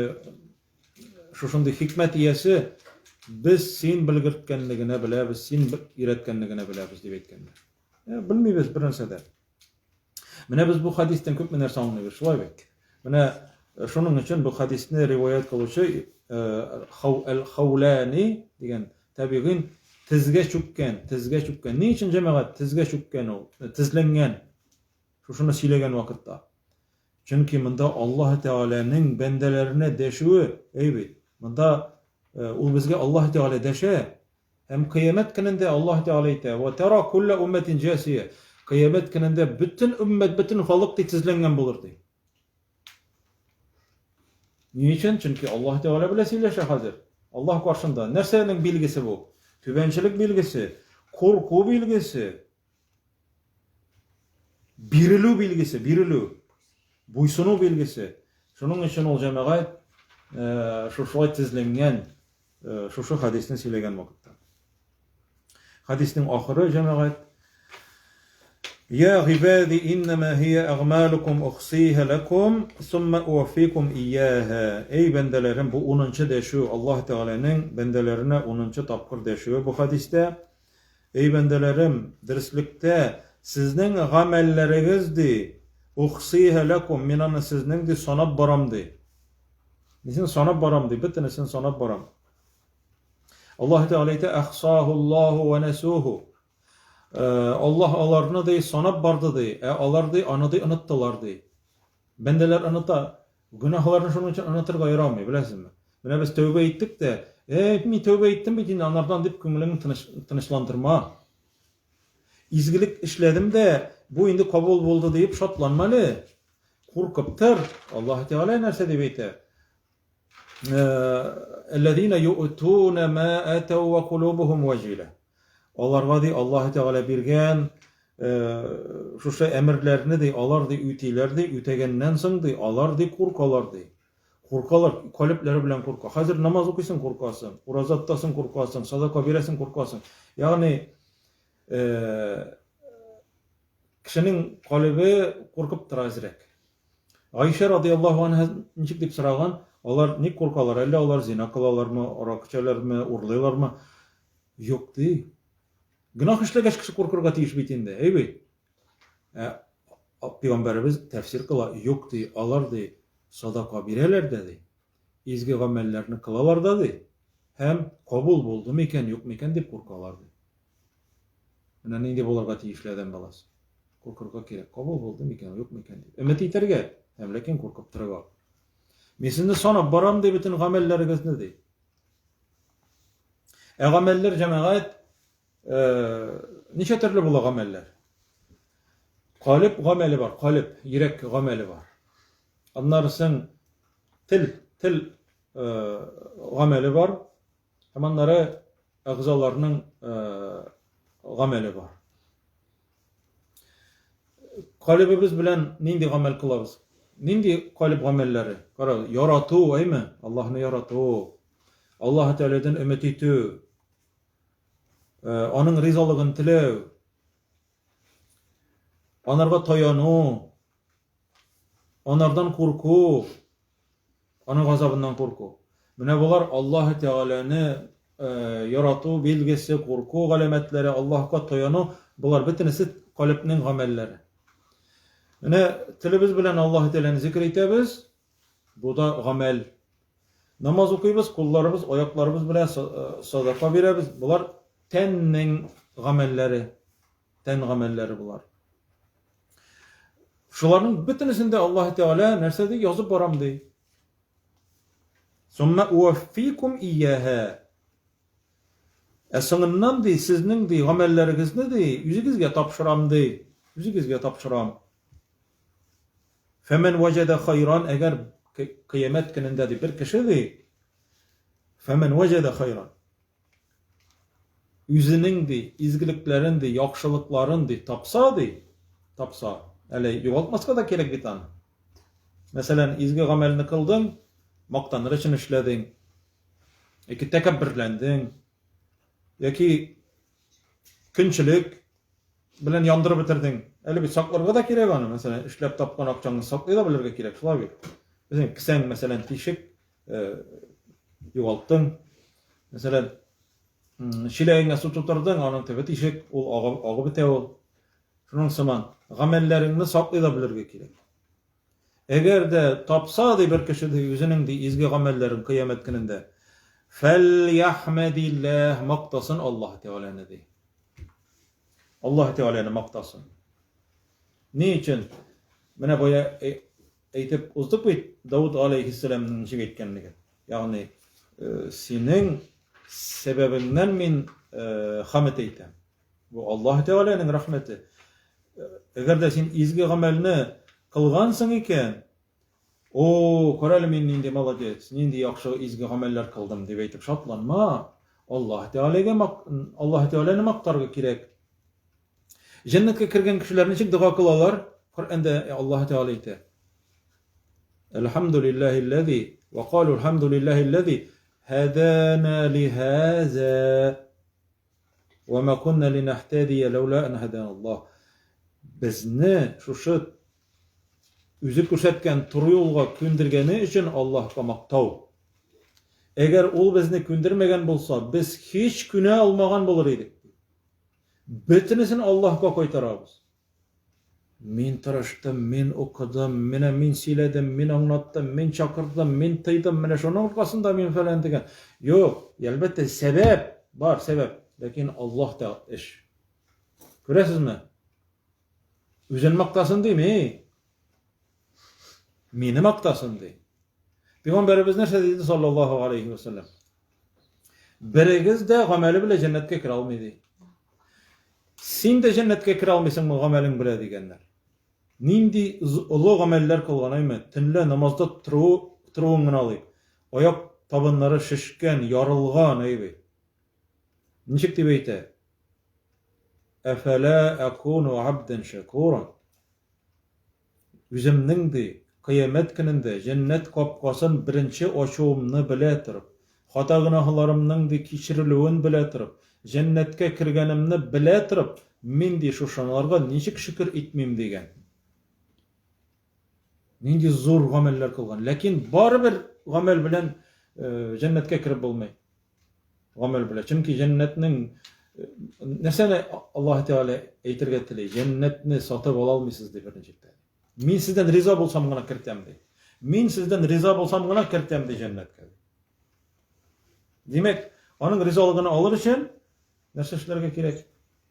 шушындый хикмәт иясе, без син белгерткәнне генә беләбез, син өйрәткәнне генә беләбез, дип әйткәннәр. Белмибез бер нәрсә дә. Менә без бу хәдистән күпме нәрсә аңлыйбыз, шулай бит? Менә шуның өчен бу хәдисне риваять кылучы Әл-Хауляни дигән табигыйн тезгә чүккән, тезгә чүккән. Ни өчен җәмәгать тезгә чүккән ул? Тезләнгән. Шушыны сөйләгән вакытта. Чөнки монда Аллаһ Тәгаләнең бәндәләренә дәшүе, әй бит. Монда ул безгә Аллаһ Тәгалә дәшә. Һәм кыямәт көнендә Аллаһ Тәгалә әйтә, Вә тара куллә уммәтин җасия. Кыямәт көнендә бөтен өммәт, бөтен халык ди тезләнгән булыр ди. Ни өчен? Чөнки Аллаһ Тәгалә белән сөйләшә хәзер. Аллаһ каршында. Нәрсәнең билгесе бу? Түбәнчелек билгесе, курку билгесе, бирелү билгесе, бирелү, буйсыну билгесе. Шуның өчен ул җәмәгать шушылай тезләнгән. Шушы хәдисне сөйләгән вакытта. Хәдиснең ахыры, җәмәгать, Я гыйбади иннама һия әгъмалукум ухсиһа лакум, сумма уаффикум ияһа. Эй бәндәләрем, бу унынчы дәшү, Аллаһ Тәгаләнең бәндәләренә унынчы тапкыр дәшүе бу хәдистә. Эй бәндәләрем, дөреслектә сезнең гамәлләрегез ди, ухсиһа лакум, мин аны сезнең ди санап барам ди. Мин сине санап барам, ди, бөтенесен санап барам. Аллаһ Тәгалә әйтә, Әхсаһуллаһу ва насуху. Э, Аллаһ аларны ди санап барды ди, ә алар ди аны ди оныттылар ди. Бәндәләр оныта. Гөнаһларны шуның өчен онытырга ярамый, беләсезме? Менә без тәүбә иттек тә, "Эй, мин тәүбә иттем бит инде, анардан" дип күңелеңне тыныч, тынычландырма. Изгелек эшләдем дә, бу инде кабул булды диеп шатланма әле. Куркып тор, Аллаһ Тәгалә нәрсә дип әйтә? Әлләзина ю'туна ма атау ва кулубухум ваҗила. Аларга ди Аллаһ Тәгалә биргән шушы әмерләрне ди, алар ди үтиләр ди, үтәгәннән соң ди, алар ди куркалар ди. Куркалар, калебләре белән курка. Хәзер намаз укыйсың, куркасың, ураза тотасың, куркасың, садака бирәсең, куркасың. Ягъни Кешенең калебе куркып тора әзрәк. Гайшә радияллаһу анһа ничек дип сораган, алар ник куркалар, әллә алар зина кылалармы, аракы эчәләрме, урлыйлармы? Юк ди. Гөнаһ эшләгәч кеше куркырга тиеш бит инде, әй бит. Ә пәйгамбәребез тәфсир кыла, юк ди, алар ди садака бирәләр дә ди, изге гамәлләрне кылалар да ди, һәм кабул булды микән, юк микән дип куркалар ди. Менә нинди булырга тиешле адәм баласы. Куркырга кирәк. Кабул булды микән, юк микән дип. Өмет итәргә, һәм ләкин куркып торырга. Мин сезне санап барам ди бөтен гамәлләрегезне ди. Ә гамәлләр җәмәгать э, ничә төрле була гамәлләр? Калеб гамәле бар, калеб, йөрәк гамәле бар. Аннары соң тел, тел э, гамәле бар. Һәм аннары әгъзаларның гамәле бар. Калебебез белән нинди гамәл кылабыз? Нинди калеб гамәлләре? Кара, ярату, әйме? Аллаһны ярату, Аллаһ Тәгаләдән өмет итү, аның ризалыгын теләү, анарга таяну, анардан курку, Аның газабыннан курку. Менә болар Аллаһ Тәгаләне ярату билгесе, курку галәмәтләре, Аллаһка таяну, болар бөтенесе калебнең гамәлләре. Менә телебез белән Аллаһ Тәгаләне зикр итәбез, бу да гамәл. Намаз укыйбыз, кулларыбыз, аякларыбыз белән садака бирәбез, болар тәннең гамәлләре. Тән гамәлләре болар. Шуларның бөтенесен дә Аллаһ Тәгалә нәрсә ди? Язып барам ди. Сумма уаффикум ияһа. Ә соңыннан ди, сезнең ди гамәлләрегезне ди, үзегезгә тапшырам ди. Үзегезгә тапшырам. Фәмән ваҗада хайран, әгәр кыямәт көнендә ди бер кеше ди, фәмән ваҗада хайран. Үзенең, ди, изгелекләрен, ди, яхшылыкларын, ди, тапса, ди, тапса, әле югалтмаска да кирәк бит аны. Мәсәлән, изге гамәлне кылдың, мактаныр өчен эшләдең. Яки тәкәбберләндең, яки көнчелек белән яндырып бетердең. Әле бит сакларга да кирәк аны, мәсәлән, эшләп тапкан акчаңны саклый да белергә кирәк, шулай бит. Мәсәлән, кесәң, мәсәлән, тишек, э, югалттың. Мәсәлән, чиләгеңә су тутырдың, аның төбе тишек, ул агып, агып бетә ул. Шуның сыман, гамәлләреңне саклый да белергә кирәк. Әгәр дә тапса, ди, бер кеше, ди, үзенең, ди, изге гамәлләрен кыямәт көнендә, фәльяхмәдилләһ, мактасын Аллаһ Тәгаләне, ди. Аллаһ Тәгаләне мактасын. Ни өчен? Менә бая әйтеп уздык бит, Давыд алейһиссәламның ничек әйткәнлеген. Ягъни, синең сәбәбеңнән мин хамет әйтәм. Бу Аллаһ Тәгаләнең рәхмәте. Әгәр дә син изге гамәлне кылгансың икән, о, күр әле мин нинди молодец, нинди яхшы изге гамәлләр кылдым дип әйтеп шатланма. Аллаһ Тәгаләгә Аллаһ Тәгаләне мактарга кирәк. Җәннәткә кергән кешеләр ничек дога кылалар? Коръәндә Аллаһ Тәгалә әйтә. Әлхәмдүлилләһилләзи ва калу әлхәмдүлилләһилләзи һәдәнә лиһаза. Вә мә кунна линәһтәдия ләүлә ән һәдәнә Аллаһ. Безне шушы үзе күрсәткән туры юлга күндергәне өчен Аллаһка мактау. Әгәр ул безне күндермәгән булса, без һич күнә алмаган булыр идек. Бөтенесен Аллаһка кайтарабыз. Мин тырыштым, мин укыдым, менә мин сөйләдем, мин аңлаттым, мин чакырдым, мин тыйдым, менә шуның аркасында мин фәлән дигән. Юк, әлбәттә, сәбәп бар, сәбәп. Ләкин Аллаһ та эш. Күрәсезме? Үзен мактасын дими. Мине мактасын ди. Пәйгамбәребез нәрсә диде саллаллаһу алейхи ва саллям? Берегез дә гамәле белән җәннәткә керә алмый ди. Син дә җәннәткә керә алмыйсыңмы гамәлең белә дигәннәр. Нинди олы гамәлләр кылган әйме? Төнлә намазда тору, торуын гына алыйк. Аяк табаннары шешкән, ярылган әйбе. Ничек дип әйтә? Әфәлә акуну абдән шәкура. Үземнең, ди, кыямәт көнендә җәннәт капкасын беренче ачуымны белә торып, хата-гөнаһларымның, ди, кичерелүен белә торып, җәннәткә кергәнемне белә торып, мин, ди, шушыңларга ничек шөкер итмим, дигән. Нинди зур гамәлләр кылган. Ләкин барыбер гамәл белән җәннәткә кереп булмый. Гамәл белән. Чөнки җәннәтнең нәрсәне Аллаһ Тәгалә әйтергә тели? Җәннәтне сатып ала алмыйсыз ди беренче. Мин сездән риза булсам гына кертәм ди. Мин сездән риза булсам гына кертәм ди җәннәткә. Димәк, аның ризалыгын алыр өчен нәрсә эшләргә кирәк?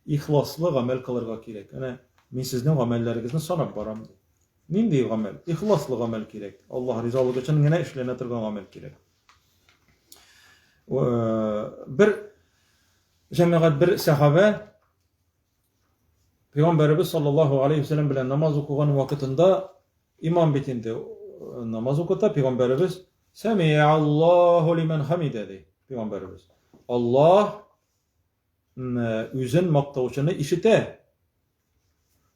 Ихласлы гамәл кылырга кирәк. Әнә мин сезнең гамәлләрегезне санап барам ди. Нинди гамәл? Ихласлы гамәл кирәк. Аллаһ ризалыгы өчен генә эшләнә торган гамәл кирәк. Бер җәмәгать, бер сәхабә Пәйгамбәребез саллаллаһу алейхи вәсәлләм белән намаз укыган вакытында имам бит инде намаз укыта, пәйгамбәребез Сәми'аллаһу лиман хамида ди пәйгамбәребез. Аллаһ үзен мактаучыны ишетә.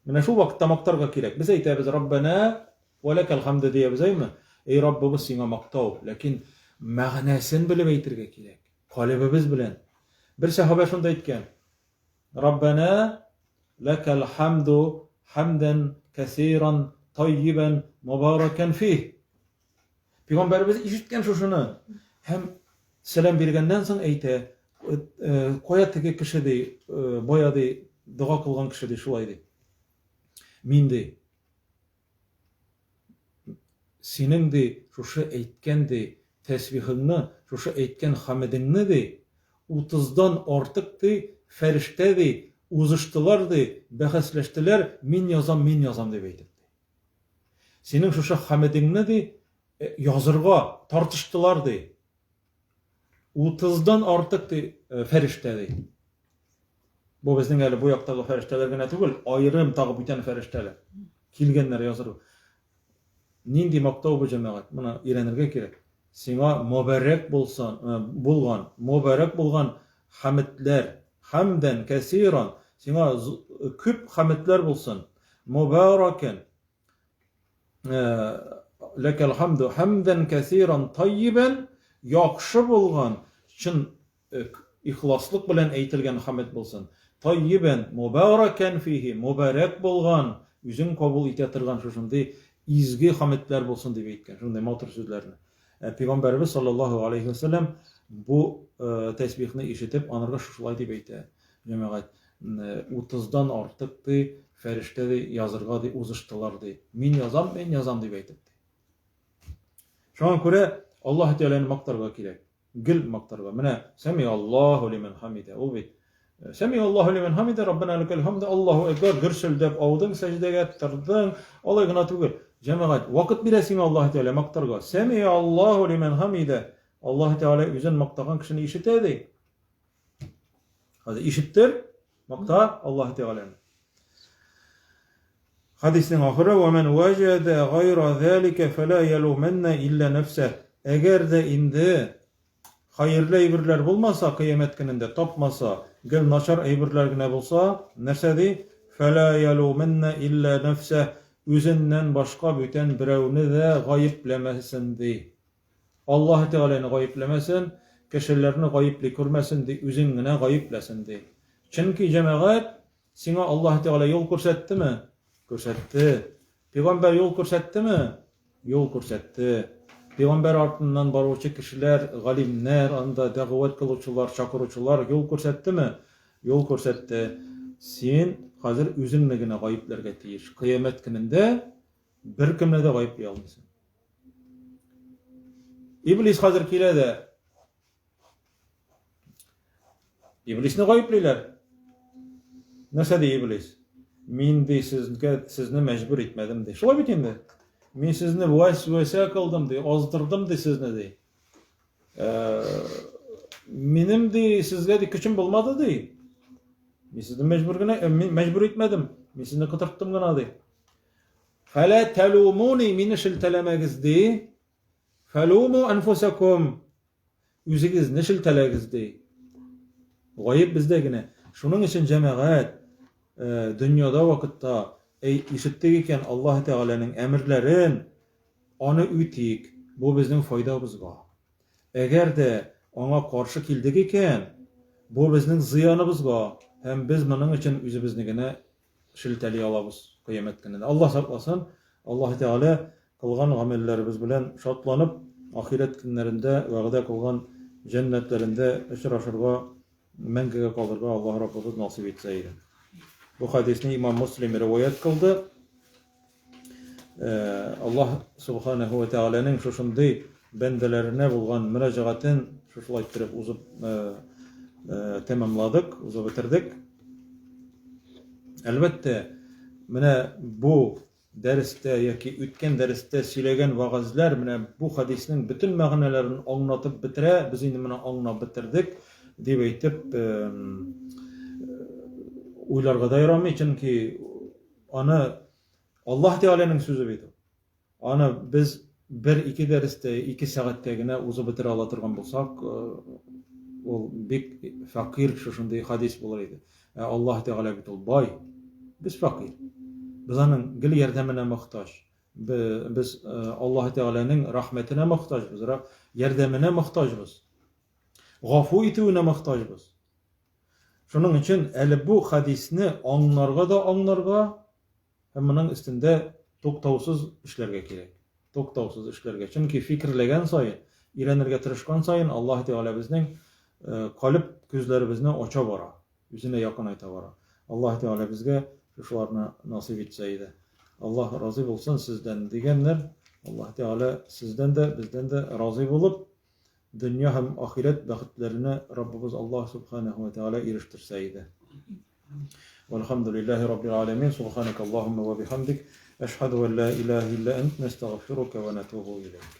Менә шул вакытта мактарга кирәк. Без әйтәбез, Раббана ва ләкәл хамд диябез, әйме? Эй Раббыбыз, сиңа мактау. Ләкин мәгънәсен белеп әйтергә кирәк. Калебебез белән. Бер сәхабә шунда әйткән. Раббана ләкәл хамду хамдан кәсиран таййибан мубаракан фих. Пәйгамбәребез ишеткән шушыны. Һәм сәлам биргәннән соң әйтә, кая теге кеше ди, бая ди, дога кылган кеше ди, шулай ди. Мин ди, синең ди, шушы әйткән ди, тәсбихыңны, шушы әйткән хамидеңне ди, утыздан артык ди, фәрештә ди, узыштылар ди, бәхәсләштеләр, мин язам, мин язам дип әйтеп. Синең шушы Хамидеңне, ди, язырга тартыштылар, ди. Утыздан артык, ди, фәрештә, ди. Бу безнең әле бу яктагы фәрештәләр генә түгел, аерым тагы бүтән фәрештәләр. Килгәннәр язырга. Нинди мактау бу, җәмәгать? Моны өйрәнергә кирәк. Сиңа мөбарәк булсын, булган, мөбарәк булган хәмедләр, хәмдән кәсиран, сиңа күп хәмедләр булсын. Мөбарәкән ләкәл хамду хамдан кәсиран таййибән, яхшы булган, чын ихласлык белән әйтелгән хәмд булсын. Таййибән мубаракән фихи, мубарәк булган, үзең кабул итә торган шушындый изге хәмдләр булсын дип әйткән, шундый матур сүзләрне. Ә пәйгамбәребез саллаллаһу алейһи ва сәлләм бу тәсбихны ишетеп, анарга шушылай дип әйтә, җәмәгать, утыздан артык ди, фәрештә ди, язырга ди, узыштылар ди. Мин язам, мин язам дип әйтеп ди. Шуңа күрә Аллаһ Тәгаләне мактарга кирәк. Гел мактарга. Менә Сәми Аллаһу лимән хамидә. Ул бит Сәми Аллаһу лимән хамидә, Раббана ләкәл хамд, Аллаһу әкбәр, гөрселдәп аудың сәҗдәгә, тордың. Алай гына түгел. Җәмәгать, вакыт бирә сиңа Аллаһ Тәгалә мактарга. Сәми Аллаһу лимән хамидә. Аллаһ Тәгалә үзен мактаган кешене ишетә ди. Хәзер ишеттер, макта Аллаһ Тәгаләне. Хәдиснең ахыры, "Ва ман ваҗада гайра залика фала ялуманна илля нафса". Әгәр дә инде хәерле әйберләр булмаса, кыямәт көнендә тапмаса, гел начар әйберләр генә булса, нәрсә ди? Фала ялуманна илля нафса. Үзеннән башка бүтән берәүне дә гаепләмәсен ди. Аллаһы Тәгаләне гаепләмәсен, кешеләрне гаепли күрмәсен ди, үзен генә гаепләсен ди. Чөнки җәмәгать, сиңа Аллаһы Тәгалә юл күрсәттеме? Күрсәтте. Пәйгамбәр юл күрсәттеме? Юл күрсәтте. Пәйгамбәр артыннан баручы кешеләр, галимнәр, анда дәгъват кылучылар, чакыручылар юл күрсәттеме? Юл күрсәтте. Син хәзер үзеңне генә гаепләргә тиеш. Кыямәт көнендә беркемне дә гаепли алмыйсың. Иблис хәзер килә дә Иблисне гаеплиләр. Нәрсә ди Иблис? Мин ди сезгә сезне мәҗбүр итмәдем ди. Шулай бит инде. Мин сезне вәсвәсә кылдым ди, аздырдым ди сезне ди. Э, минем ди сезгә ди көчем булмады ди. Мин сезне мәҗбүр генә, э, мин мәҗбүр итмәдем. Мин сезне котырттым гына ди. Фәлә тәлумуни, мине шелтәләмәгез ди. Фәлуму әнфусакум, үзегезне шелтәләгез ди. Гаеп бездә генә. Шуның өчен җәмәгать, э, дөньяда вакытта әй ишеттек икән Аллаһ Тәгаләнең әмерләрен, аны үтик. Бу безнең файдабызга. Әгәр дә аңа каршы килдек икән, бу безнең зыяныбызга һәм без моның өчен үзебезне генә шелтәли алабыз кыямәт көнендә. Аллаһ сакласын, Аллаһ Тәгалә кылган гамәлләребез белән шатланып, ахирәт көннәрендә вәгъдә кылган җәннәтләрендә очрашырга, мәңгегә калырга Аллаһ Раббыбыз насыйп итсә иде. Бу хәдисне имам Муслим риваять кылды. Аллаһ Субханаһу ва Тәгаләнең шушындый бәндәләренә булган мөрәҗәгатен шушылай иттереп узып тәмамладык, узып бетердек. Әлбәттә, менә бу дәрестә яки үткән дәрестә сөйләгән вәгазьләр менә бу хәдиснең бөтен мәгънәләрен аңлатып бетерә, без инде моны аңлап бетердек дип әйтеп уйларга да ярамый, чөнки аны Аллаһ Тәгаләнең сүзе бит ул. Аны без бер-ике дәрестә, ике сәгатьтә генә узып бетерә ала торган булсак, ул бик фәкыйрь шушындый хадис булыр иде. Ә Аллаһ Тәгалә бит ул бай. Без фәкыйрь. Без аның гел ярдәменә мохтаҗ. Без Аллаһ Тәгаләнең рәхмәтенә мохтаҗбыз, ярдәменә мохтаҗбыз. Гафу итүенә мохтаҗбыз. Шуның өчен әле бу хәдисне аңларга да аңларга һәм моның өстендә туктаусыз эшләргә кирәк. Туктаусыз эшләргә. Чөнки фикерләгән саен, өйрәнергә тырышкан саен Аллаһ Тәгалә безнең э, калеб күзләребезне ача бара, үзенә якынайта бара. Аллаһ Тәгалә безгә шушыларны насыйп итсә иде. Аллаһ разый булсын сездән дигәннәр. Аллаһ Тәгалә сездән дә, бездән дә разый булып, Дөнья һәм ахирәт бәхетләренә Раббыбыз Аллаһ Субханәһү вә Тәгалә ирештерсә иде. Вәлхәмдүлилләһи Раббил аләмин. Субханәкә Аллаһуммә вә бихәмдик. Әшһәдү ән лә иләһә илля әнт, нәстәгъфирука вә нәтүбу иләйк.